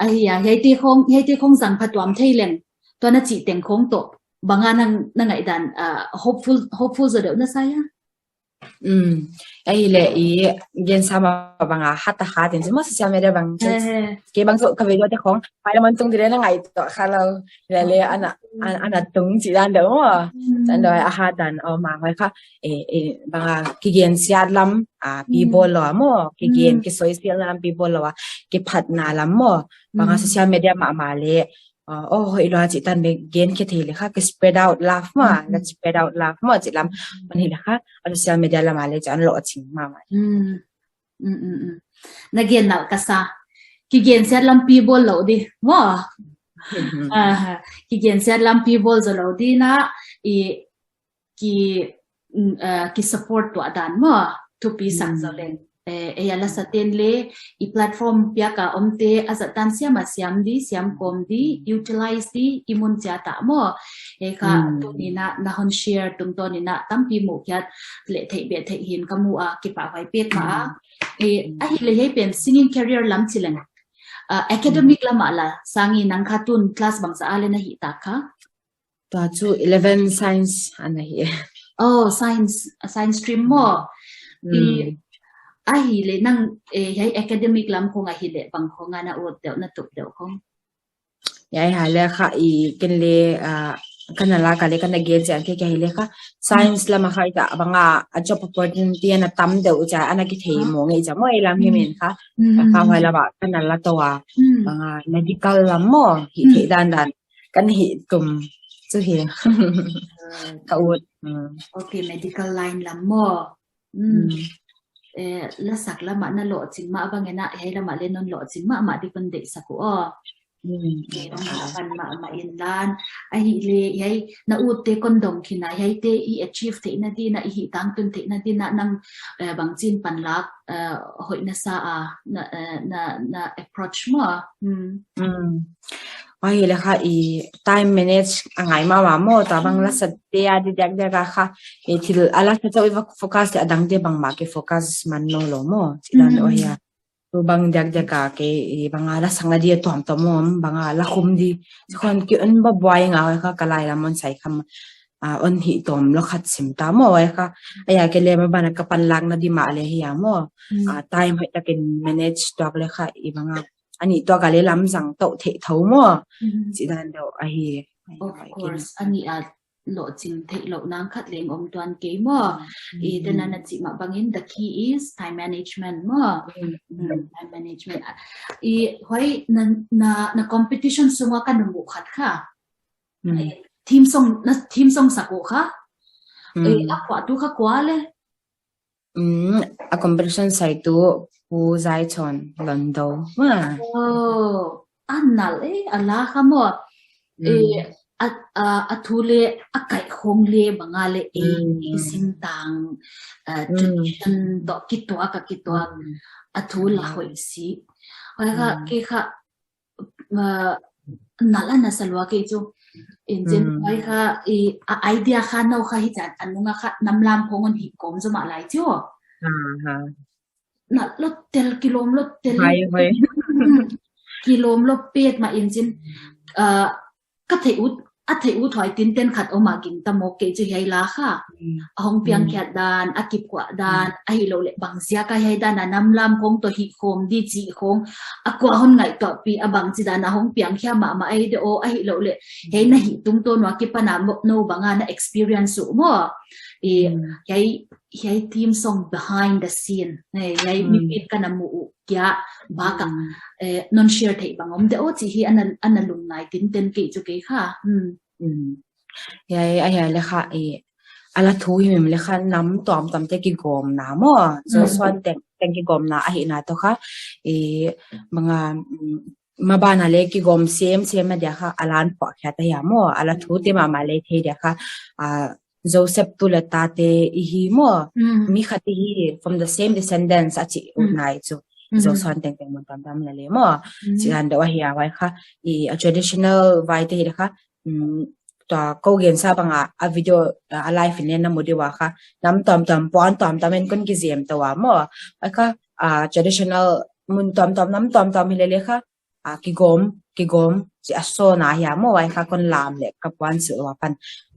ahi a, hiaite khawng, hiaite khawng zang phatuam thei leng. Tua na cih teng khawng tawh. Banga nang, na ngaih dan, ah, hopeful, hopeful zaw deuh na sa hia? Mm. Ahi le i gensa ma banga hat a hat in cu maw social media bang cu. Kei bang cu ka video te khawng pai lam an tung di le na ngaihtuah kha lo. Le le ana, ana, ana tung ci dan deuh maw. Can deuh a hat dan a om a huai kha. Eh, eh, banga kigen siat lam, ah, pi bawl lo a maw. Kigen, kisoi siat lam pi bawl lo a. Kiphatna lam maw. Banga social media mahmah le. Ah, oh, hoih lua cih tan be gen khia thei le kha, ka spread out love maw, ka spread out love maw, cih lam, man hi le kha, a social media lam a le cih an lawh cing mahmah. Mm. Mm, mm, mm. Na gen nalh ka sa, kigen siat lampi bawl lo di, maw? Ah, kigen siat lampi bawl zo lo di na, i ki, mm, eh, ki support tuah dan maw, thupi sak zo leng. Eh, eh, a la sa ten le, i platform piak a omte, a zat dan siam a siam di, siam kawm di, utilize di, i mun cia ta maw. Eh, kha, tuni na, na hon share, tungtawn ina, tampi muh khiat, le theih beh theih hin ka mu a, kipah huai pek ma a. Eh, ahi le hiai pen singing career lam ci leng. Ah, academic lam a la, sangi nang kha tun class bangza a le na hih tak kha. Tua cu eleven science ana hi. Oh, science, science stream maw. I, ahi le nang, eh, hiai academic lam khawng ahi le bang khawng ana ut deuh na tup deuh khawng. Hiai ha le kha i ken le, ah, kana la ka le kana gen ciang ke ke hi le kha science lam a kha i ta banga a job opportunity ana tam deuh cia ana kithei maw ngei cia maw i lam hi men kha. Kha huai lam a kana la to a banga medical lam maw hi thei dan dan. Kan hih tum cu hi. Ka ut. Mm. Okay, medical line lam maw. Mm. Eh, lasak lamah na lawhcing mah bangin ah, hei lamah le non lawhcing mahmah di kon deihsak uh aw. Mm. Eh, mahmah mahmah in lan. Ahi le, hei, na utte kon dong khin a, hei te i achieve theihna dina, i hih tangtun theihna dina, nang, eh, bangcin panlak, eh, hoih na sa a, na, eh, na, na approach maw. Mm. Mm. Ahi le kha i time manage a ngai mahmah maw, tua bang lasate a di diakdiak a kha i thil a lasa cauh i va focus le a dangte bangmah ke focus man nawn lo maw. Ci dan lo hi a. Tu bang diakdiak a ke i bang a lasakna di a tuamtuam maw, bang a lakhum di. Ci khon ki on ba buai nga hoi kha ka lai lam on sai kham, ah, on hih tawm lo khat sim ta maw hoi kha. Ahi a ke le ma bana ka panlakna di mah le hi a maw. Ah, time hoih takin manage tuak le kha i bang a a nih tuak a le lamzang toh theih tho maw. Ci dan deuh ahi. Of course, a nih a lawhcing theih loh nang khat leng om tuan kei maw. I tena na cih mah bangin the key is time management maw. Mm, time management. I huai na, na, na competition sungah ka na muh khat kha. Theme song, na theme song sak uh kha. I a khuah tu kha kua le. Mm, a competition sai tu Pu Zai Chon Londo. Wow. Oh, a nal eh, a la kha maw. Eh, a, a, a thu le a kaih khong le banga le ei, ei singtang, a, tradition tawh kituak a kituak a thu la hoih si. Hoih kha, kei kha, a, nal a na sa lua kei cu. Incin hoih kha, i, a idea kha no kha hi can a nunga kha namlam khong on hi kawm cu mah lai cu. Nat lo tel, kilawm lo tel. Kilawm lo pet mah incin, a, ka theih ut, a theih ut huai tinten khat om a ging ta mawk kei cu hiai la kha. A hong piangkhiat dan, a kipkuah dan, ahi lo le bang ziak a hiai dan a namlam khong tawh hih khawm di cih khong a kua hon ngaihtuahpi a bang ci dan a hong piangkhia mahmah ei de aw, ahi lo le hiai na hih tungtawn ua kipan a no banga na experience uh maw? I, hiai hiai theme song behind the scene, hiai mipit ka na mu uh kia baka, eh, non share theih bang om deuh ci hi a na, a na lungngai tinten kei cu kei kha. Hiai a hiai le kha, i, a la thu hi mim le kha nam tuamtuam te kigawmna maw, Zosuan teng, teng kigawmna ahi na tawh kha, i, banga, mabana le kigawm semsem a dia kha a lan phuahkhiat a hia maw, a la thu te mahmah le thei dia kha, a, Joseph tu le tate i hi maw, mi khat i hi from the same descendants a ci uh nai cu. Zosuan tengteng mun tamtam le le maw, ci dan deuh a hia huai kha, i, a traditional vai te hi le kha, tua ko gensa banga a video, a live in le na mu di ua kha, nam tuamtuam puan tuamtuam in kon kizem to a maw, a kha, a, traditional mun tuamtuam nam tuamtuam hi le le kha, a, kigawm, kigawm ci a sawn a hia maw, ai kha kon lam le ka puan silh ua pan.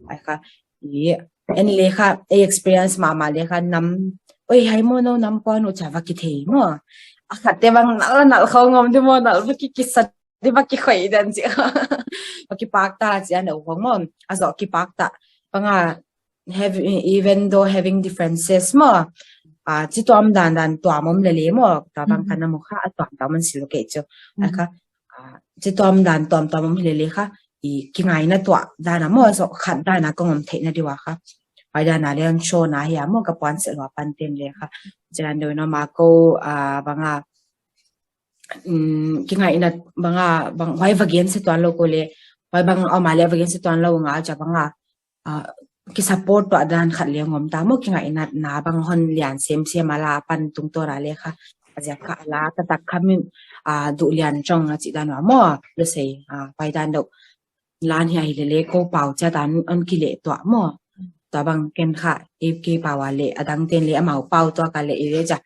Ai kha, i, en le kha, ei experience mahmah le kha nam, oi, hai maw no nam puan uh ca va kithei maw. A khat te bang nal, nal khawng om di maw, nal va ki, kisa di va kikhoih dan ci. Va kipak ta ci a no khawng maw. A zawh kipak ta. Banga, having, even though having differences maw, a, ci tuam dan dan tuam om le le maw, tua bang ka na mu kha a tuam tuam an si lo kei cu. A kha, a, ci tuam dan tuam tuam om le le kha, i kingaina tuah dan a maw, zawh khat dan a kong om theihna di ua kha. Huai dan a le an show na hia maw, ka puan silh ua pan ten le kha. Ci dan deuh no ma ko, a, banga, um, kingaina banga, bang, huai va gen si tuan lo ko le, huai bang, a, ma le va gen si tuan lo nga, ca banga, a, kisupport tuah dan khat le ngom ta maw, kingaihna na bang hon lian semsem a la pan tungtawn a le kha, a ziak kha a la taktak kha min, a, duh lian cong a ci dan ua maw, le sei, a, pai dan deuh lan hi a hi le le ko pau cia dan on kileh tuah maw. Tua bang ken kha, ei kei pau a le, a dang ten le amau pau tuak a le i le ca.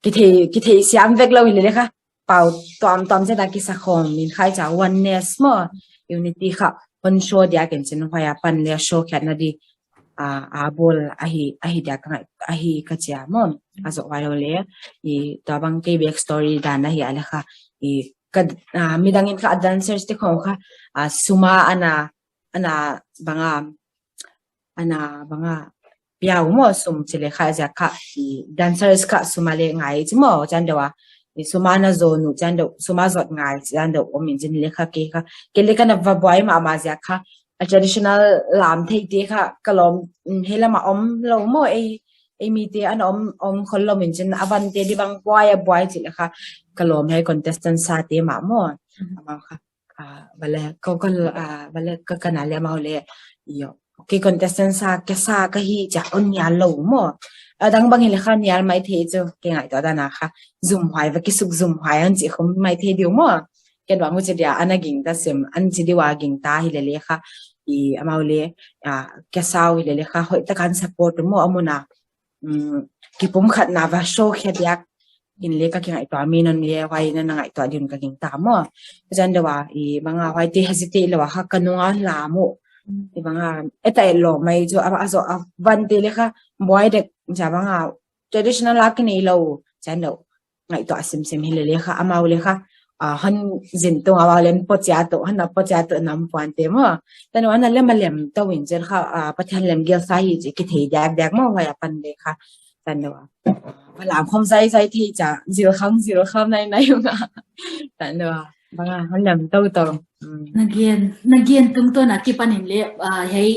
Kithei, kithei siam vek lo hi le le kha. Pau tuamtuam cia dan kisa khawm min khai ca oneness maw, unity kha hon show dia ken cin huai a pan le show khiat na di, a, a bawl ahi, ahi dia ka ngai, ahi ka cia maw. A zawh vai lo le, i tua bang kei back story dan ahi a le kha, i ka, a, midang in kha a dancers te khawng kha, a, suma ana, ana banga, ana banga piau maw sum ci le kha ziak kha, i dancers kha suma le ngai ci maw, cian deuh a, i suma na zawn uh cian deuh, suma zawt ngai cian deuh om in cin le kha kei kha, kei le kha na va buai mahmah ziak kha, a traditional lam thei te kha ka lawm, mm, hei lamah om lo maw, ei, ei mi te ana om, om khol lo min cin a van te di bang buai a buai ci le kha ka lawm hei contestant sa te mah maw. Amau kha, a, vale, ko, ko, a, vale, ka, ka na le amau le, io. Kei contestant sa, ka sa ka hi ca on nial lo maw. A dang bang hi le kha nial mai thei cu, kei ngaihtuah dan a kha. Zumhuai, va kisuk zumhuai an ci khum mai thei diu maw. Ken bang hu ci dia, ana ging ta sim, an ci diu a ging ta hi le le kha. I amau le, a, ka sau hi le le kha, hoih takan support maw, a mun a. Um, kipumkhatna va show khia diak in le ka kingaihtuah mi non le huai na na ngaihtuah ding ka ging ta maw. Cian deuh a, i banga huai te hesitate lo a kha ka nunga lam uh. I banga, eta et lo mai cu, a, a zawh a van te le kha, buai dek, ca banga, traditional a kinei lo, cian deuh. Ngaihtuah simsim hi le le kha, amau le kha, a, hon zin tung amau le an pawcia tuh, hon a pawcia tuh nam puan te maw. Tan ua na lem a lem to in cin kha, a, Pathian lem gel sa hi ci kithei diak diak maw, huai a pan le kha. Tan deuh a. A lam khawm zai zai thei ca, zil kham, zil kham nai nai unga. Tan deuh a. Banga, hon lem to to. Mm. Na gen, na gen tungtawn a kipan in le, a, hei,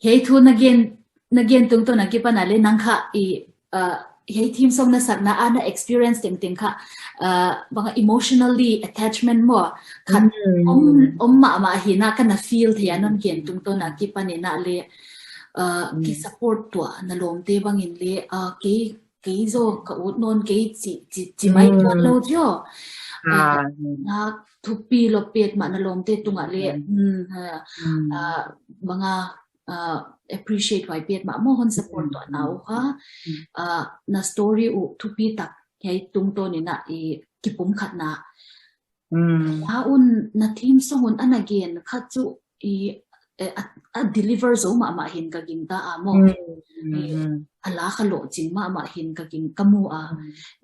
hei thu na gen, na gen tungtawn a kipan a le nang kha i, a, hei theme song na sakna a na experience tengteng kha, uh, banga emotionally attachment maw, khat om, om mahmah hi na ka na feel thei a non gen tungtawn a kipan in a le, uh, ki support tuah na lawmte bangin le, uh, kei, kei zaw ka ut nawn kei ci, ci, ci mai tuan lo cio. Uh, na thupi lo pet mah na lawmte tungah le, uh, uh, banga uh, appreciate huai pet mah maw hon support tuah na uh kha, uh, na story uh thupi tak hei tungtawn in a i kipum khatna. A un na theme song un a na gen khat cu i, eh, a, a deliver zo mahmah hin ka ging ta a maw. I, a la kha lawh cing mahmah hin ka ging ka mu a.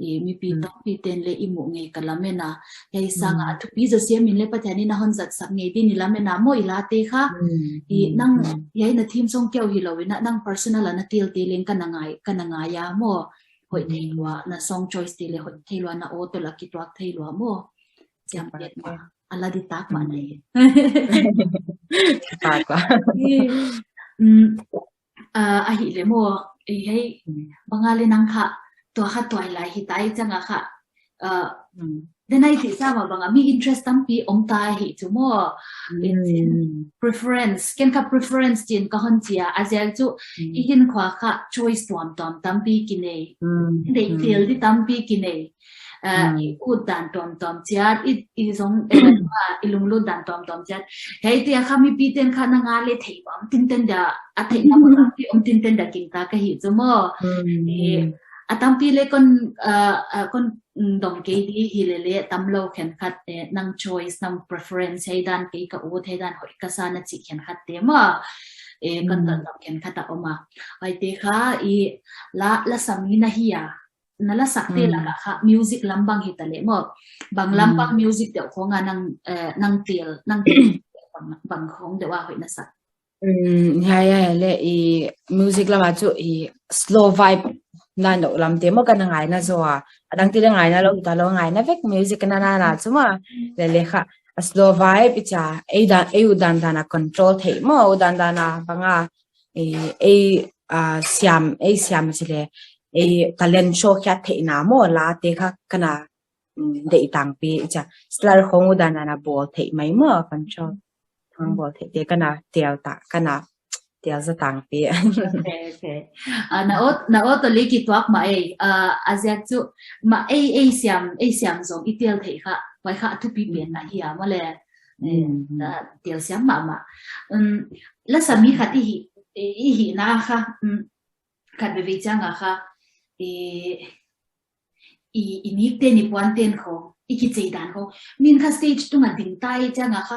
I mipi tampi ten le i muh ngei ka lamen a. Hei sanga a thupi zaw siam in le Pathian in a hon zatsak ngei din i lamen a maw i late kha. I nang, hei na theme song keu hi lo in a nang personal a na tilte leng ka na ngai, ka na ngai a maw. Hoih thei lua, na song choice te le hoih thei lua, na aw tol a kituak thei lua maw. Siam piat mah, a la di tak mah na hi. Ahih le maw, ei hei, banga le nang kha, tua kha tuai lai hi tai canga kha, uh, denai ti sama banga mi interest tampi om ta hi cu maw. Preference, ken kha preference cin ka hon cia, a ziak cu i hin khua kha choice tuamtuam tampi kinei. Deih tel di tampi kinei. Uh, i ut dan tuamtuam ciat, i, i zong, eh, i lunglut dan tuamtuam ciat. Hei tia kha mipi ten kha na nga le thei bam tinten da, a thei na bam tampi om tinten da king ta ka hi cu maw. A tampi le kon, uh, uh, kon dong kei di hi le le tam lo khen khat, eh, nang choice, nang preference, hei dan kei ka ut, hei dan hoih ka sa na cih khen khat te maw. Eh, kon dong dong khen khat a om a. Hoi te kha i la, la sami na hi a. Na la sak te lakah kha music lam bang hi ta le maw. Bang lam bang music deuh khong a nang, eh, nang tel, nang tel bang, bang khong deuh a hoih na sak. Hei, hei le i music lama cu i slow vibe na no lam te maw ka na ngai na zaw a. A dang ti le ngai na lo, ta lo ngai na vek music na na na cu maw. Le le kha a slow vibe i ca ei dan, ei u dan dan a control thei maw, u dan dan a banga ei, ei, a siam, ei siam ci le ei talent show khiat theihna maw la te kha ka na deih tangpi i ca. Star khong u dan dan a bawl theih mai maw control. Hong bawl theih te ka na tel ta, ka na tel za tangpi. Okay, okay. Ah, na aw, na aw tawh le kituak mah ei, ah, a ziak cu mah ei, ei siam, ei siam zong i tel theih kha, huai kha a thupi pen na hi a maw le. Eh, na tel siam mahmah. Um, la sami khat i hi, i, i hi na kha, um, khat veve ciang a kha, i, i, i nik ten i puan ten khong, i kicei dan khong. Min kha stage tungah ding ta i ciang a kha,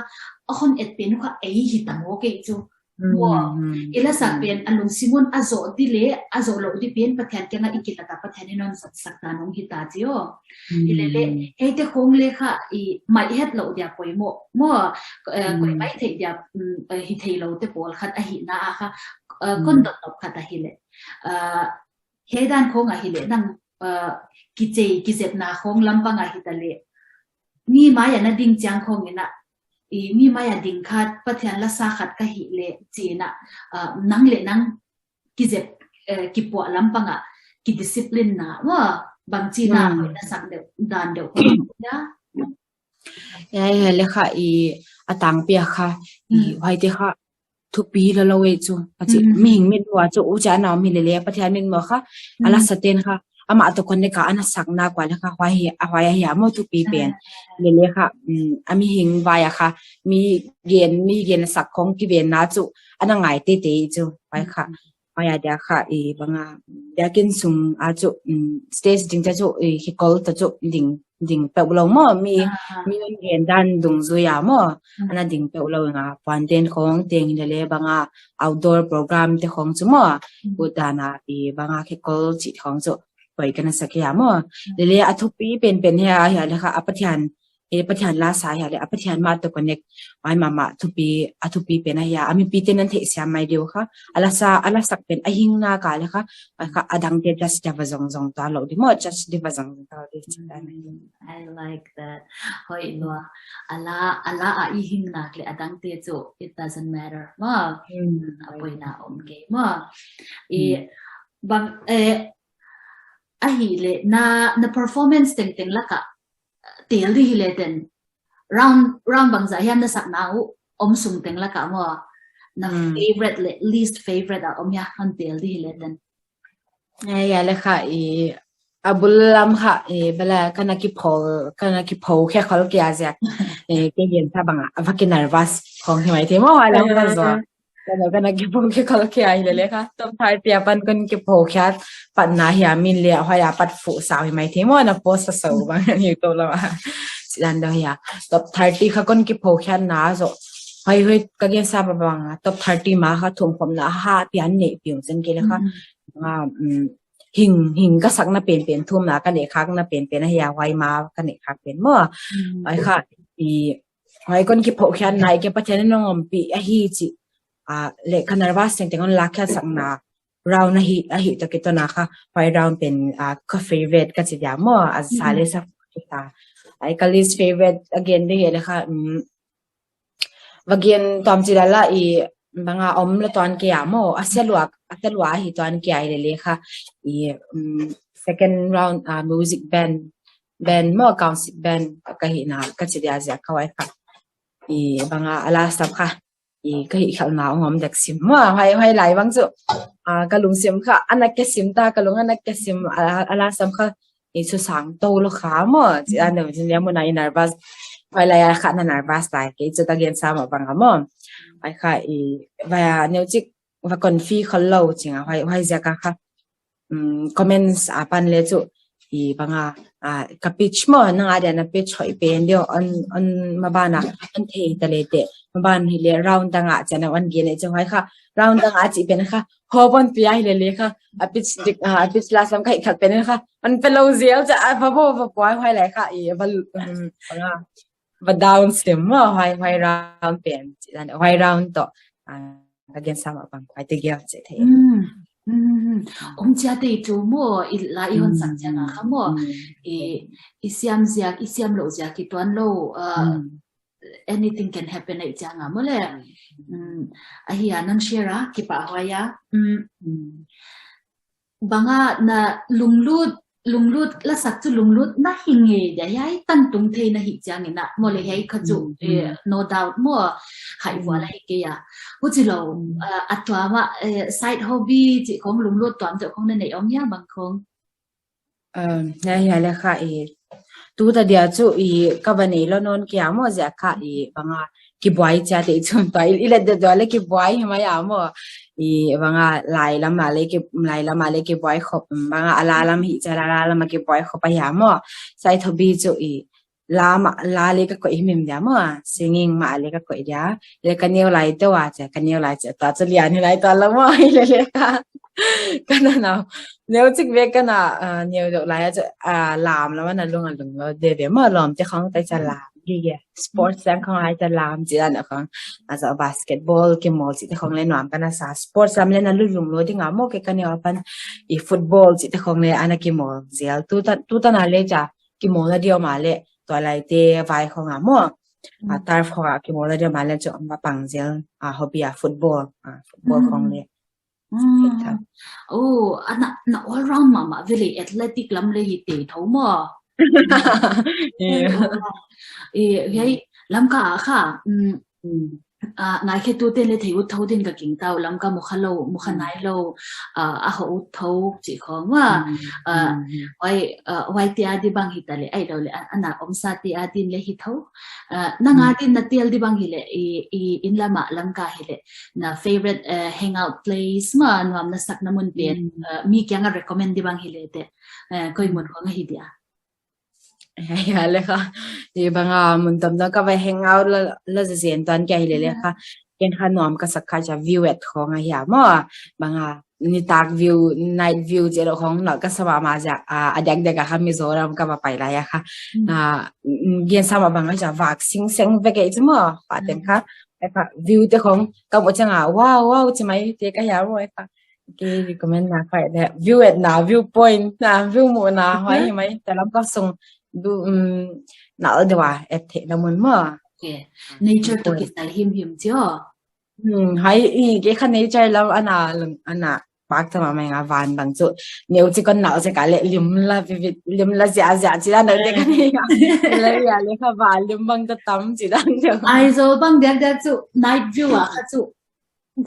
a hon et pen uh kha ei hi ta maw kei cu. Maw, i la sak pen a lungsim un a zawh di le, a zawh loh di pen Pathian kiangah i kilat a Pathian in hon sak, sak dan hong hi ta ci aw. I le le, hei te khong le kha, i mai het loh dia poi maw. Maw, eh, koi mai theih dia, um, eh, hi thei lo te pawl khat a hi na a kha, eh, kon dot dot khat a hi le. Eh, hei dan khong a hi le nang, uh, kicei, kizepna khong lampang a hi ta le. Mi mai a na ding ciang khong in a, i mi mai a ding khat, Pathian la sa khat ka hi le, ci in a, uh, nang le nang kizep, uh, kipuah lampang a, kidiscipline na, maw, bang ci na, na sak deuh, dan deuh khong, ya. Ya, ya, le kha i a tangpi a kha, i huai te kha, thupi lo lo ei cu. A ci, mihing mit mua cu, u ca nau mi le le, Pathian mit mua kha, a la sa ten kha, amah tawh kon le ka, a na sak na kua le kha, huai hi, a huai a hi a maw thupi pen. Le le kha, um, a mihing vai a kha, mi gen, mi gen sak khong kiven na cu, a na ngai tete i cu, huai kha. Huai a dia kha, i banga, dia kin sung a cu, um, stage ding ca cu, i khikol ta cu, ding ding peuh lo maw, mi, mi hong gen dan dungzui a maw, a na ding peuh lo nga, puan ten khong teng le le banga outdoor program te khong cu maw, ut dan a i banga khekol cih khong cu poi ka na sak hi a maw. Le le a thupi penpen hi a, hi a le kha a Pathian, e Pathian la sa hi a le a Pathian mah tawh connect, ai mahmah thupi, a thupi pen a hi a, a mipi te nan theih siam mai deuh kha, a la sa, a la sak pen a hing na ka le kha, a kha a dang te just dia va zong zong ta lo di maw, just dia va zong zong ta lo di. I like that. Hoih lua. A la, a la a i hing nak le a dang te cu, it doesn't matter. Maw. A poi na om kei. Maw. I, bang, eh, ahih leh na, na performance tengteng lakah teel dih hi leh ten, round, round bangzah hiam na sakna uh om sung teng lakah maw, na favorite le least favorite a om hia, hon teel dih hi leh ten. Ai, ya le kha i a bul lam kha i bala kana kipho, kana kipho khia khol kia ziak. I ke gen sa banga a va ki nervous khong hi mai thei maw, a lam ka zo. Kana, kana kipho khia khol kia hi le le kha. Top thirty a pan kon kipho khia patna hia min le a hoih a pat fu sau hi mai thei maw, na post sa sau bang YouTube lam a. Sidan do hia. Top thirty kha kon kipho khia na zo. Hoi hoi ka gen sa ba banga top thirty ma kha thum khom na ha pian nei piung sen ke le kha. Nga, um, hing, hing ka sakna penpen, thumna ka neih khakna penpen ahi a, huai ma ka neih khak pen maw. Ai kha, i, huai kon kiphoh khian nai ke Pathian in hong ompih ahi ci. A, le ka nervous tengteng hon lak khian sakna round ahi, ahi to kitona kha, huai round pen, a, ka favorite ka ci dia maw, a sa le sa kita. Ai ka least favorite again de le kha, um, va gen tuam ci lala i banga om la tuan kia maw, a sia lua, a sia lua hi tuan kia i le le kha i, um, second round, uh, music band, band maw, council band ka hi na ka ci dia zia ka huai kha i banga a last up kha i ka hi khalna ong om dek sim maw, huai, huai lai bang cu, uh, ka lungsim kha ana ke sim ta, ka lung ana ke sim, a, a last up kha i cu sang to lo kha maw, ci a neu ci nia muna i nervous. Huai lai a kha na nervous lai ke, i cu ta gen sa mah bang a maw. Ai kha i vai a neu cik va confi khol lo cing a, huai, huai ziak a kha. Um, comments a pan le cu i banga, a, ka pitch maw, nang a dia na pitch hoih pen deuh, on, on mabana, on thei ta le te, maban hi le round dang a ci a na on gen le cu huai kha, round dang a ci pen kha, hopon pia hi le le kha, a pitch dik, a, a pitch last lam ka hi khat pen kha, an pe lo zial ca, a, va bo, va puai huai lai kha, i, va, um, va nga, va down sim maw, huai, huai round pen, ci dan, huai round to, a, ka gen sa mah bang, huai te gial ci thei. Mm, mm, mm. Om cia te i tu maw, i la i hon sak cia nga kha maw, i, i siam ziak, i siam lo ziak, i tuan lo, a, anything can happen ahi cianga maw le. Mm, ahi a nang share a, kipah huai a. Mm. Banga na lunglut, lunglut lasak cu lunglut na hi ngei dia hiai tantung thei na hi ciangin a maw le hiai kha cu, eh, no doubt maw, hai vua la hi kei a. Huci lo, a, a tuam ah, eh, side hobby cih khong lunglut tuam deuh khong na neih om hia bang khong? Um, ya, ya le kha i. Tu ta dia cu i ka va nei lo non kia maw zia kha i banga kibuai cia te i cun tua i, i let deuh deuh le kibuai hi mai a maw. I banga lai lam a le ki, lai lam a le kibuai khop, banga a la lam hi cia la, la lam a kibuai khop a hia maw. Side hobby cu i la mah, la le ka koih himhim dia maw, singing mah le ka koih dia. Le ka neu lai teuh a cia, ka neu lai cia, tua cu lian hi lai tua lo maw, hi le le ka. Ka na nau. Neu cik ve ka na, ah, neu deuh lai a cia, ah, lam lam a na lung a lung lo de ve maw, lawm te khong tai cia lam. Gige. Sports lam khong ai cia lam, ci dan a khong. A cia basketball, kimawl ci te khong le nuam ka na sa. Sports lam le na lulung lo ding a maw, ke ka neu a pan i football ci te khong le ana kimawl zial. Tu ta, tu ta na le cia, kimawl na dia ma le, tua lai te vai khong a maw. A, turf khong a kimawl na dia ma le cu a pang zel, a, hobby a football, a, football khong le. Mm. Oh, ana, na all round mahmah ve le, athletic lam le hi te tho maw. Yeah. Eh, hiai Lamka a kha, mm, ah, ngaikhetu ten le thei ut tho din ka ging tau, Lamka mukha lo, mukha nai lo, ah, a ho ut tho cih khong maw. Ah, huai, ah, huai te a di bang hi ta le, ai lo le, a, ana omsa te a din le hi tho. Ah, nang a din na teel di bang hi le, i, i, inn lam ah Lamka hi le, na favorite, eh, hangout place maw, nuam na sak na mun pen, eh, mi kiang a recommend di bang hi le te, eh, koi mun khong a hi dia. Ya, ya le kha. I banga mun tam tam ka va hangout la, la zen tuan kia hi le le kha. Ken kha nuam ka sak kha cia view at khong a hia maw. Banga nitak view, night view ci lo khong na ka sa mahmah cia, a, a diak diak a kha Mizoram ka va pai lai a kha. Mm. A, mm, gen sa mah banga cia vak sing seng vek ei ci maw. Pa ten kha. Ai kha view te khong ka mu ciang a, wow, wow, ci mai te ka hia maw ai kha. Ki recommend na kha le view at na, view point na, view mu na, huai hi mai, ta Lamka sung du, um, na al dewa at the na mun maw. Okay. Nature to kisai himhim cio. Hmm, hai i ke kha nature lam ana, ana pak ta mahmah ing a, van bang cu neu ci kon nau ci ka le lim la vivit, lim la ziahziah ci dan deuh te ka nei a. Le ya le kha van lim bang ta tam ci dan deuh. Aizawl bang diakdiak cu night view ah kha cu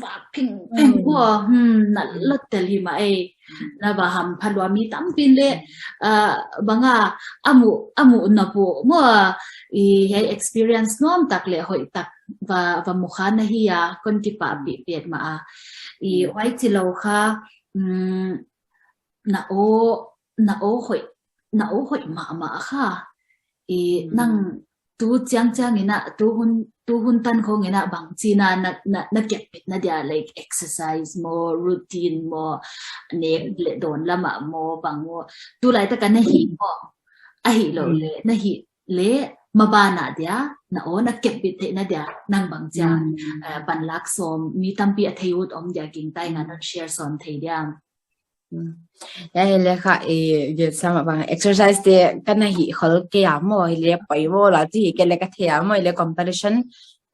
vak phingpheng maw, hmm, na lot tel hi mah ei. Na va hampha lua mi tampi in le, ah, banga a muh, a muh na puh maw, i hei experience nuam tak le hoih tak va, va mu kha na hi a, kon kipahpih petmah a. I huai ci lo kha, mm, na aw, na aw hoih, na aw hoih mahmah kha. I nang tu ciangciang in ah, tu hun, tu hun tan khawng in ah bang ci na, na, na, na kepbit na dia, like exercise maw, routine maw, nek le dawn lamah maw, bang maw. Tu laitak ah na hih maw, a hih lo le, na hih le maban ah dia, na aw na kepbit theih na dia, nang bang ciang, eh, panlak sawm, mi tampi a thei ut om dia, gingta ing a, non share sawn thei dia. Ya hi le kha i, i sama bang exercise te ka na hih khol kei a maw, hi le poi maw la ci hi kei le ka thei a maw, hi le competition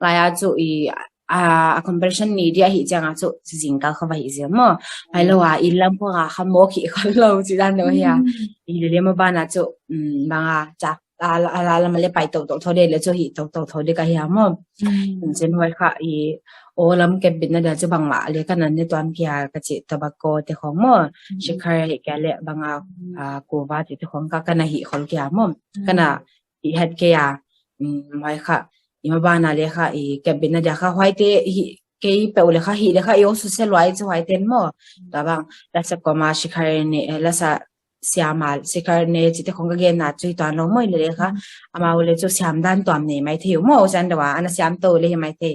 lai a cu i, a, a competition ni dia hi ciang a cu si zingkal kha va hi zia maw. Hai lo a i lam pua kha mawk hi khol lo ci dan deuh hi a. I le le maban a cu, mm, bang a ca a, a, a lam le pai to to tho de le cu hi to to tho de ka hi a maw. Cin huai kha i aw lam kepbit na dia cu bangmah le ka nan ne tuan kia ka ci tobacco te khawng maw. Shikhar hi kia le bang a, a, kuva te te khawng ka, ka na hih khol kia maw. Ka na hih het kia, mm, huai kha i maban a le kha i kepbit na dia kha huai te hi kei peuh le kha hih le kha i aw susia luai cu huai ten maw. Tua bang lasa koma shikhar ne, eh, lasa siama, shikhar ne ci te khawng ka gen na cu hi tuan lo maw, hi le le kha amau le cu siam dan tuam nei mai thei uh maw, san deuh a, ana siam to le hi mai thei.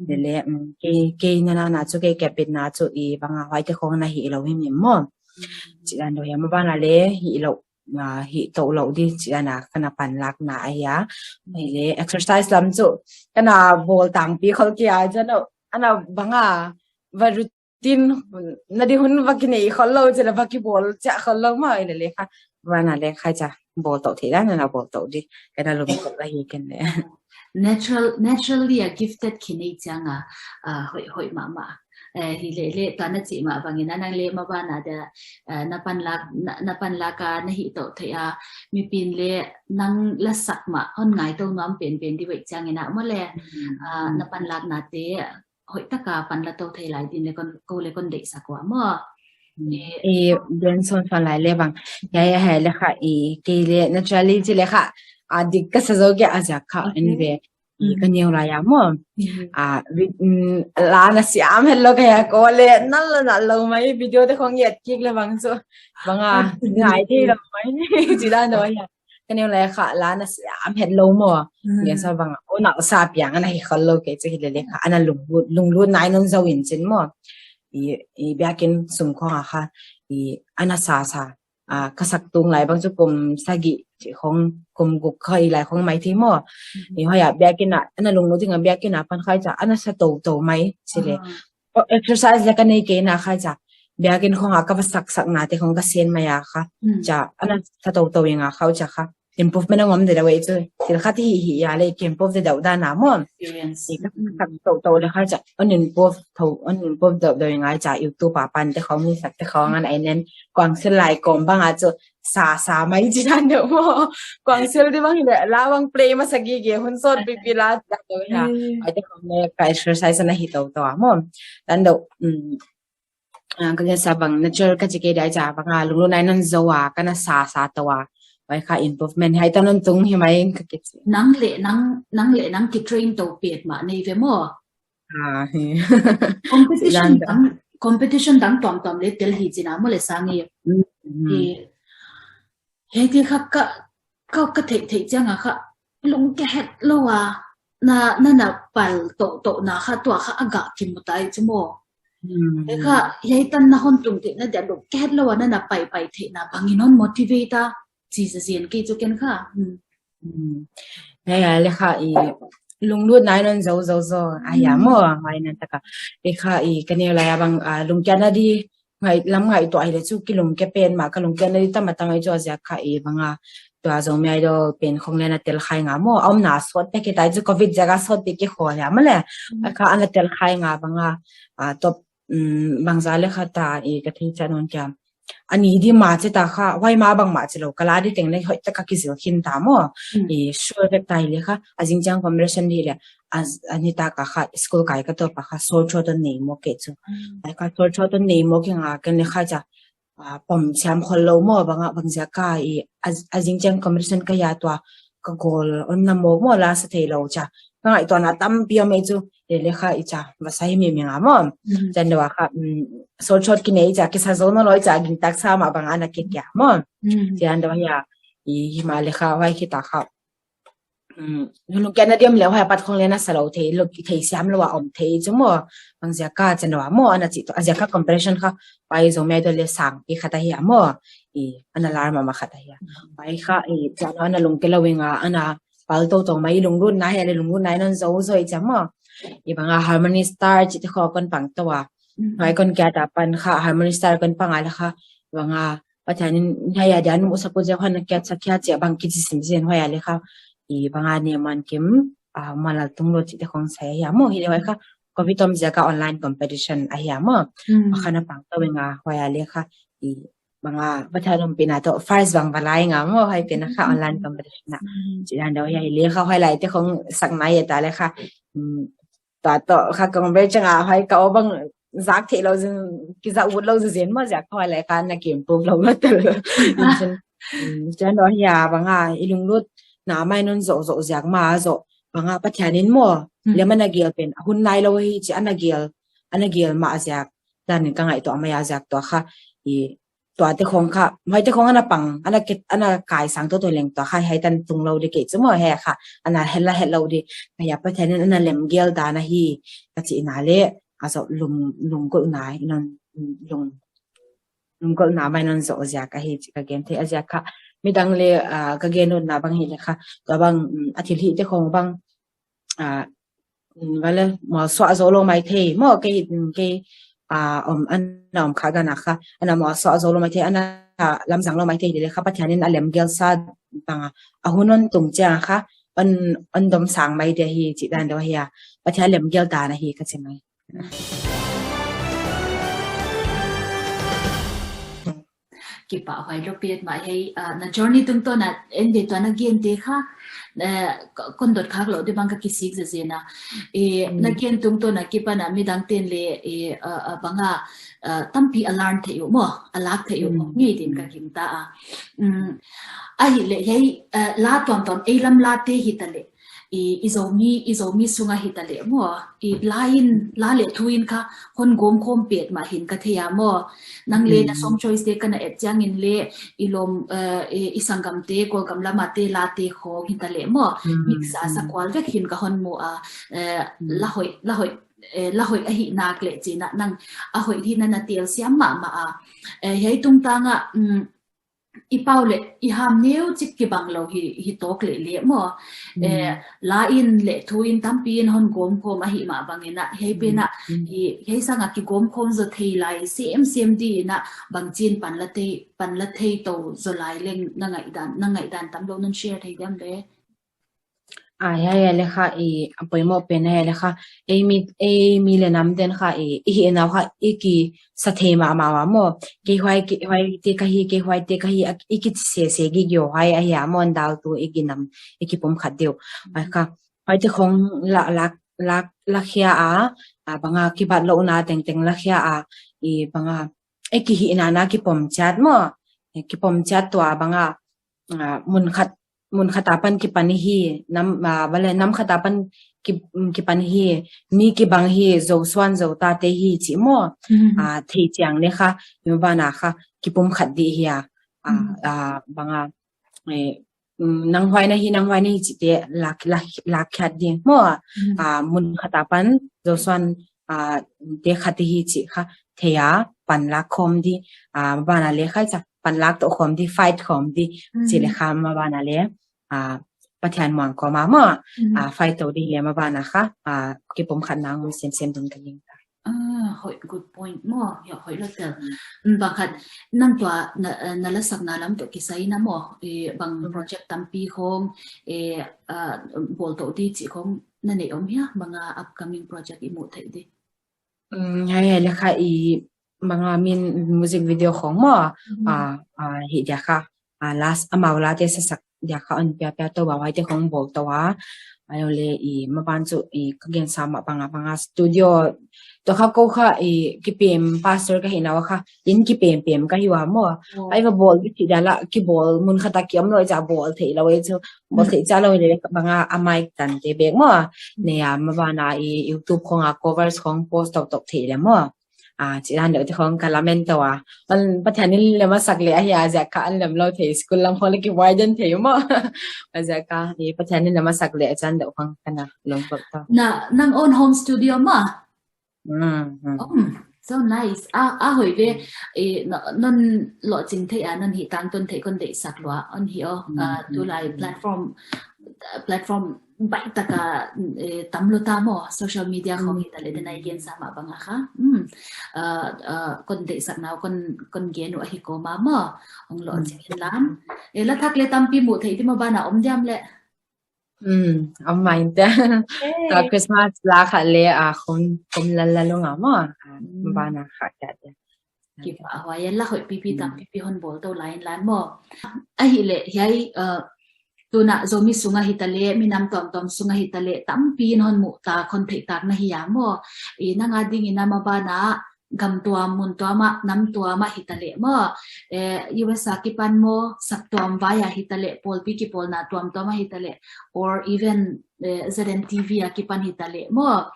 Le le, mm, kei, kei na na na cu kei kepbit na cu i bang a huai te khawng na hih lo hi mi maw. Ci dan deuh hi a, maban a le hih lo, ah, hih to lo di ci dan a ka na panlak na a hi a. Hi le exercise lam cu ka na bawl tangpi khol kia, ci dan deuh, ana bang a va rut tin na di hun va kinei khol lo ci le va kibawl ciah khol lo maw, i le le kha van a le khai ca bawl to thei dan na bawl to di, ka na lum khol la hi ken le. Natural, naturally a gifted kinei ciang a, a, hoih, hoih mahmah. Eh, hi le le tua na cih mah bangin a nang le maban a dia, eh, na panlak, na, na panlak a na hih to thei a, mipi in le nang lasak mah hon ngai to nuam penpen di veih ciangin a maw le, ah, na panlak na te hoih taka pan la to thei lai din le kon, ko le kon deihsak ua maw. I, i ben son fan lai le bang. Ya, ya, he le kha i kei le naturally ci le kha a dik ka sa zo ke a ziak kha in ve. I ka neu lai a maw. A, vi-, mm, la na siam het lo ka ya ko le nal lo nal lo mai video te khong yet kik le bang so. Bang a ngai thei lo mai. Ci la no ya. Ka neu lai kha la na siam het lo maw. Gen sa bang a, o na sa piang ana hi khol lo ke ci hi le le kha, ana lunglut, lunglut nai non zo in cin maw. I, i biakinn sung khong a kha, i ana sa sa, a, ka sak tung lai bang cu kum sagih ci khong, kum guk kha i lai khong mai thei maw. I hoi a biakinn a, ana lunglut ding a biakinn a pan khai ca, ana sa to to mai ci le. Exercise le ka nei kei na khai ca. Biakinn khong a ka va sak sak na te khong ka sen mai a kha. Ca, ana sa to to ing a kha u ca kha. Improvement a ngom de dawei cu. Thil khat hi hi ya le ki improve de dau dan a maw. Experience. I ka sak to to le khai ca. An improve to, an improve dau dau ing a ca YouTube a pan te khong mi sak te khong an ai nen. Kuang sil lai kom bang a cu. Sa sa mai ci dan deuh maw. Kuang sil di bang hi le la bang play masa gige hun sawt pipi la ci dan deuh hi a. Ai te khong le ka exercise na hi to to a maw. Dan deuh, um, ah, ka gen sa bang natural ka ci kei dai ca bang a lunglut nai non zo a ka na sa sa to a. Wai kha improvement hai ta non tung hi mai ka kici. Nang le nang, nang le nang ki train to pet mah nei ve maw. Ah, hi. Competition dang, competition dang tuamtuam le tel hi cina maw le sang i. Hi. Hei ti kha ka, ka, ka theih theih ciang a kha lungke het lo a na, na na pal toh toh na kha tua kha a gah kimu tai cu maw. Hei kha hei tan na hon tung theih na dia lungke het lo a na na pai pai theih na bangin hon motivate a ci zazian kei cu ken kha. Hei a le kha i lunglut nai non zo zo zo a hi a maw ngai nan taka. Hei kha i ka neu lai a bang a lungkiat na di ngai, lam ngaihtuah hi le cu kilungke pen mah ka lungke na di tam a tam ai cu a ziak kha i bang a tua Zomi Idol pen khong le na tel khai nga maw a om na sawt pek hi tai cu covid ziak a sawt pek ki khaw le a maw le a kha ana tel khai nga bang a, a top um, bangza le kha ta i ka thei ciat nawn kia. A ni di ma ci ta kha, huai ma bang ma ci lo, ka la di teng le hoih tak a kizil khin ta maw. I sure vek ta hi le kha, a zingciang competition di le, a, a ni ta ka kha, school kai ka tawp a kha, sore throat nei maw ke cu. Ai kha sore throat nei maw ke nga, ken le kha ca, a, pom siam khol lo maw, bang a, bang zia ka i, a, a zingciang competition ka ya tua, ka goal on na maw maw la sa thei lo ca. Ka ngaihtuahna tampi om ei cu, le le kha i ca, va sa hi mi mi nga maw. Can do a kha, um, sore throat ki nei i ca, kisa zo no lo i ca, ging tak sa ma bang ana ke kia maw. Cian do ya, i hi ma le kha, huai khi ta kha. Um, lung kia na diam le huai pat khong le na sa lo thei, lo thei siam lo a om thei cu maw. Bang zia ka can do a maw, ana ci tu, a zia ka competition kha, huai zo me do le sang, i kha ta hi a maw. I, ana lar ma ma kha ta hi a. Huai kha, i, can do ana lung ke lo i nga, ana, pal to tong mai i lunglutna hi a le lunglutna i non zo zo i ciam maw. I bang a Harmony Star ci te kho kon pang to a. Ngai kon kia ta pan kha Harmony Star kon pang a le kha. Bang a Pathian in haya dia nu sa pu je khan kia sa kia cia bang ki ci sim zen haya le kha. I bang a ne man kim, a, malal tung lo ci te khong sa hi a maw hi le huai kha. Covid om zia ka online competition a hi a maw. A kha na pang to i nga haya le kha. I bang a Pathian ompihna tawh first bang va lai nga maw, huai pen a kha online competition ah. Ci dan deuh hi a hi le kha huai lai te khong sak nai a ta le kha. Tua tawh kha kong ber ciang a huai ka aw bang zak theih lo zin, kizak ut lo zin maw ziak kha huai lai kha na kim puk lo na tel. Ci dan deuh hi a bang a i lunglut na mai non zoh zoh ziak ma zoh bang a Pathian in maw. Le man a gel pen a hun nai lo hi ci ana gel, ana gel ma ziak. Dan in ka ngaihtuah mai a ziak tua kha i tua te khong kha, huai te khong ana pang, ana ke, ana kai sang to to leng tua kha, hai tan tung lo di ke cu maw he kha, ana hel la hel lo di, haya Pathian in ana lem gel dan a hi, ka ci na le, a zo lung, lung gol na, i non, lung, lung gol na mai non zo ziak a hi, ci ka gen thei a ziak kha, midang le, a, ka gen ut na bang hi le kha, tua bang, um, a thil hi te khong bang, a, vale, mualsuah zo lo mai thei maw, kei, kei, a, om, ana om kha gana kha, ana mualsuah zo lo mai thei, ana lamzang lo mai thei le kha, Pathian in a lem gel sa bang a, a hun on tung ciang kha, on, on dom sang mai dia hi, ci dan deuh hi a, Pathian lem gel dan a hi ka ci mai. Kipah huai lo pet mah hei, ah, na journey tungtawn ah en ve tua na gen te kha, eh, kon dot khak lo de bang ka kisik zezen a. Eh, na gen tungtawn ah kipan ah midang ten le, eh, ah, ah, bang a, ah, tampi a learn thei uh maw, a lak thei uh maw, ngei din ka gingta a. Um, ahi le hei, eh, la tuamtuam ei lam la te hi ta le. I, i Zomi, i Zomi sunga hi ta le maw. I la in, la le thu in kha hon gom khom pet mah hin ka thei a maw. Nang le na song choice te ka na et ciangin le i lom, eh, i, i sanggam te, Kawlgam lama te, la te khong hi ta le maw. Mix a sa kual vek hin ka hon mu a, eh, la hoih, la hoih, eh, la hoih ahi nak le cina nang a hoih hi na na tel siam mahmah a. Eh, hei tungtang ah, um, i pau le i ham neu cik kibang lo hi, hi tawk le le maw. Eh, la in le thu in tampi in hon gom khom ahi mah bangin ah, hei pen ah, hi, hei sang ah kigom khom zo thei lai sem sem di in ah bang cin pan la thei, pan la thei to zo lai leng na ngaihdan, na ngaihdan tam lo non share thei diam le. A, hiai a le kha i, a poimoh pen a hiai a le kha, ei mi, ei mi le nam den kha i, i hih nau kha i kisa thei mahmah uh a maw. Kei huai, kei huai te ka hi, kei huai te ka hi, a, i kisese gige uh huai a hi a maw, dal tu i kinam, i kipumkhat deuh. Huai kha, huai te khong la, la, la, la khia a, a, bang a kibat lohna tengteng la khia a, i bang a, ei kihihna na kipom ciat maw. Ei kipom ciat tua bang a, a, mun khat, mun khat a pan kipan hi, nam, a, vale, nam khat a pan ki, kipan hi, mi kibang hi, Zosuan Zota te hi ci maw. A, thei ciang le kha, mi bana kha, kipumkhat di hi a, a, a, bang a, eh, mm, nang huai na hi, nang huai na hi ci te lak, lak, lak khiat ding maw. A, mun khat a pan Zosuan, a, te khat hi ci kha thei a, pan lak khom di, a, bana le khai ca pan lak to khom di, fight khom di ci le kha ma bana le, a, Pathian muang khom a maw, a, fight to di le ma bana kha, a, kipumkhat nang sem sem ding ka ling ta. Ah, hoih, good point maw. Ya, hoih lo tel. Mm, bang khat, nang tua na, eh, na lasakna lam tawh kisai na maw, eh, bang project tampi khong, eh, ah, bawl to di ci khong na nei om hia, bang a upcoming project i muh theih di. Hai le kha i banga min music video khong maw, a hi dia kha, a last amau late sasak dia kha on piapia to ba, huaite khong bawl to a. Ai le i maban cu i ka gensa mah banga banga studio to kha ko kha i kipem pastor ka hi na kha, in kipem pem ka hi wa maw. Ai va bawl di ci dia la kibawl mun khata ki om lo i ca bawl thei lo i cu, bawl thei ca lo i le banga a mic tan te bek maw. Nei a mabana i YouTube khong a covers khong post tok tok thei le maw. A ci dan deuh te khong ka lamen to a. An Pathian in lem a sak le ahi a ziak kha an lem lo thei, school lam khong le ki widen thei maw. A ziak kha i Pathian in lem a sak le a can deuh khong kana lom kop to. Na nang own home studio maw? Mm, mm. Oh, so nice. A, a hoi ve. E, non lawhcing thei a, non hi tangton thei kon deihsak lua on hi aw. Tulai platform, platform baih taka, e, tam lo ta maw, social media khong hi ta le, den a i gensa mah banga kha. Kon deihsak nau kon gen uh ahi ko ma maw. Ong lawhcing in lam. E, la thak le tampi muh thei ti maw bana om diam le. Om mai te. Tua Christmas la kha le a khom khom lal lal lo nga maw. Bana kha kya te. Kipa huai a la hoih pipi tam pipi hon bawl to lai in lai maw. Ahi le hiai tuna Zomi sunga hi ta le, minam tuamtuam sunga hi ta le, tampi in hon muh tak hon theih tak na hi a maw. I nang a ding in a mabana gam tuam, mun tuam ah, nam tuam ah hi ta le maw. U S a kipan maw, sak tuam vai ah hi ta le, pawlpi kipawlna tuamtuam ah hi ta le, or even Z N T V a kipan hi ta le maw.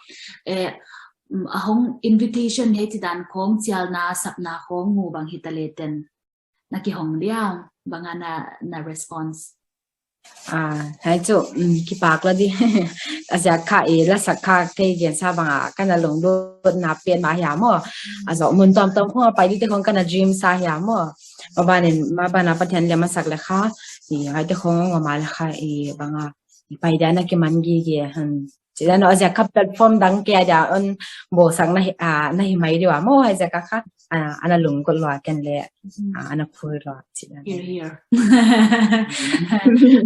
A hong invitation hei ci dan khong, cialna sapna khong mu bang hi ta le ten na kihong diam banga na response? Hai cu kipak lo di. A ziak kha i lasak kha kei gensa banga kana lunglut na pian ma hia maw. A zo mun tuamtuam khong a pai di te khong kana dream sa hia maw. Mabanin mabana Pathian lem a sak le kha i hai te khong ngoma le kha i banga i pai dia na kiman gige han. Ci dan a ziak kha platform dang kia dia on bawlsak na hi mai diwa maw, hai ziak kha ana lungkut lua ken le ana khui lua ci dan. Here, here.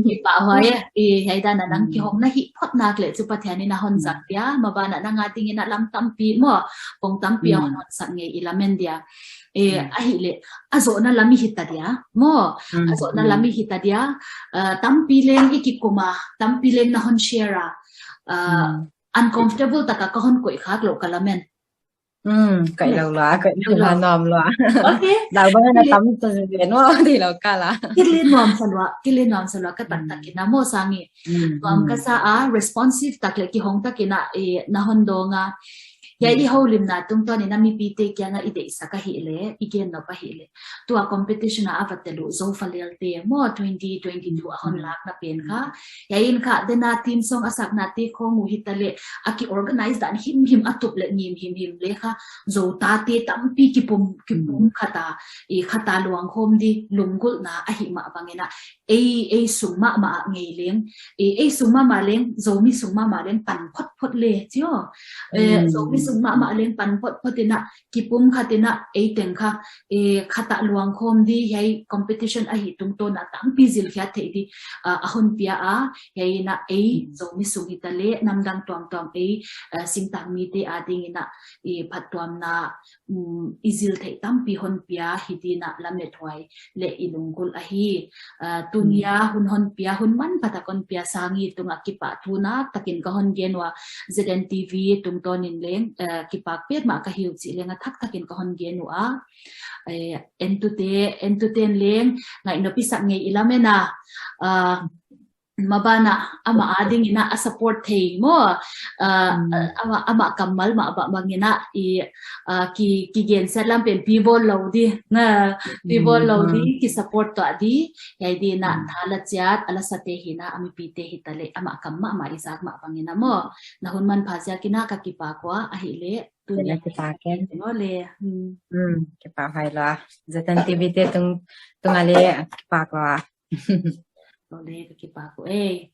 Kipa huai e, i hai dan a nang kihong na hi phot nak le cu Pathian in a hon zak dia, mabana nang a ding in a lam tampi maw, kong tampi a hon hon sak ngei i lamen dia. E, ahi le, a zawhna lam i hi ta dia maw. A zawhna lam i hi ta dia. Tampi leng i kikum a, tampi leng na hon share a. Uncomfortable taka ka hon koih khak lo ka lamen. Koih lo lua, koih lo lua, nuam lua. Lau bang na tam tu zen maw, di lo ka la. Kili nuam sa lua, kili nuam sa lua ka taktak in a maw sangi. Nuam ka sa a, responsive tak le kihong tak in a na hon dong a. Hiai i holimna tungtawn in a mipite kianga i deihsak ahi le, i gen nop ahi le. Tua competition a a va tel uh Zo Falel te maw, twenty twenty-two a hon lakna pen kha. Hiai in kha dena team song a sakna te khong uh hi ta le, a ki organize dan himhim a tup le ngim himhim le kha. Zo tate tampi kipum, kipum khata, i khata luangkhawm di, lunggulhna ahi mah bangin a ei, ei sung mahmah ah ngei leng, ei sung mahmah leng, Zomi sung mahmah leng pan photphot le cio. Zomi sung mahmah leng pan photphot in a kipum khat in a ei teng kha, khat ah luangkhawm di, hiai competition ahi tungtawn a tampi zilkhiat theih di a hon pia a, hiai in a ei Zomi sung hi ta le namdang tuamtuam ei singtang mite a ding in a phattuamna i zil theih tampi hon pia hi din a lamet huai le i lunggulh ahi. Tuni a hun hon pia, hun manpha tak hon pia sangi tungah kipahthu nak takin ka hon gen ua. Z N T V tungtawn in leng kipak pet mah ka hi uh cih leng a thak takin ka hon gen ua. Entute, entuten leng ngaih nop i sak ngei i lamen a. Mabana ama a ding in a support thei maw. Ama, ama kammal mah bangin a i kigensiat lam pen pibawl lo di, pibawl lo di, kisupport tuah di. Hiai din a tha la ciat a lasate hi in a, a mipite hi ta le, ama kam mahmah i zak mah bangin a maw. Na hun manpha ziak in a ka kipak ua, ahi le tuni a kipak e. Maw le. Kipak hai lua. Z N T V te tung, tung a le kipak lua. Ole ka kipak uh ei.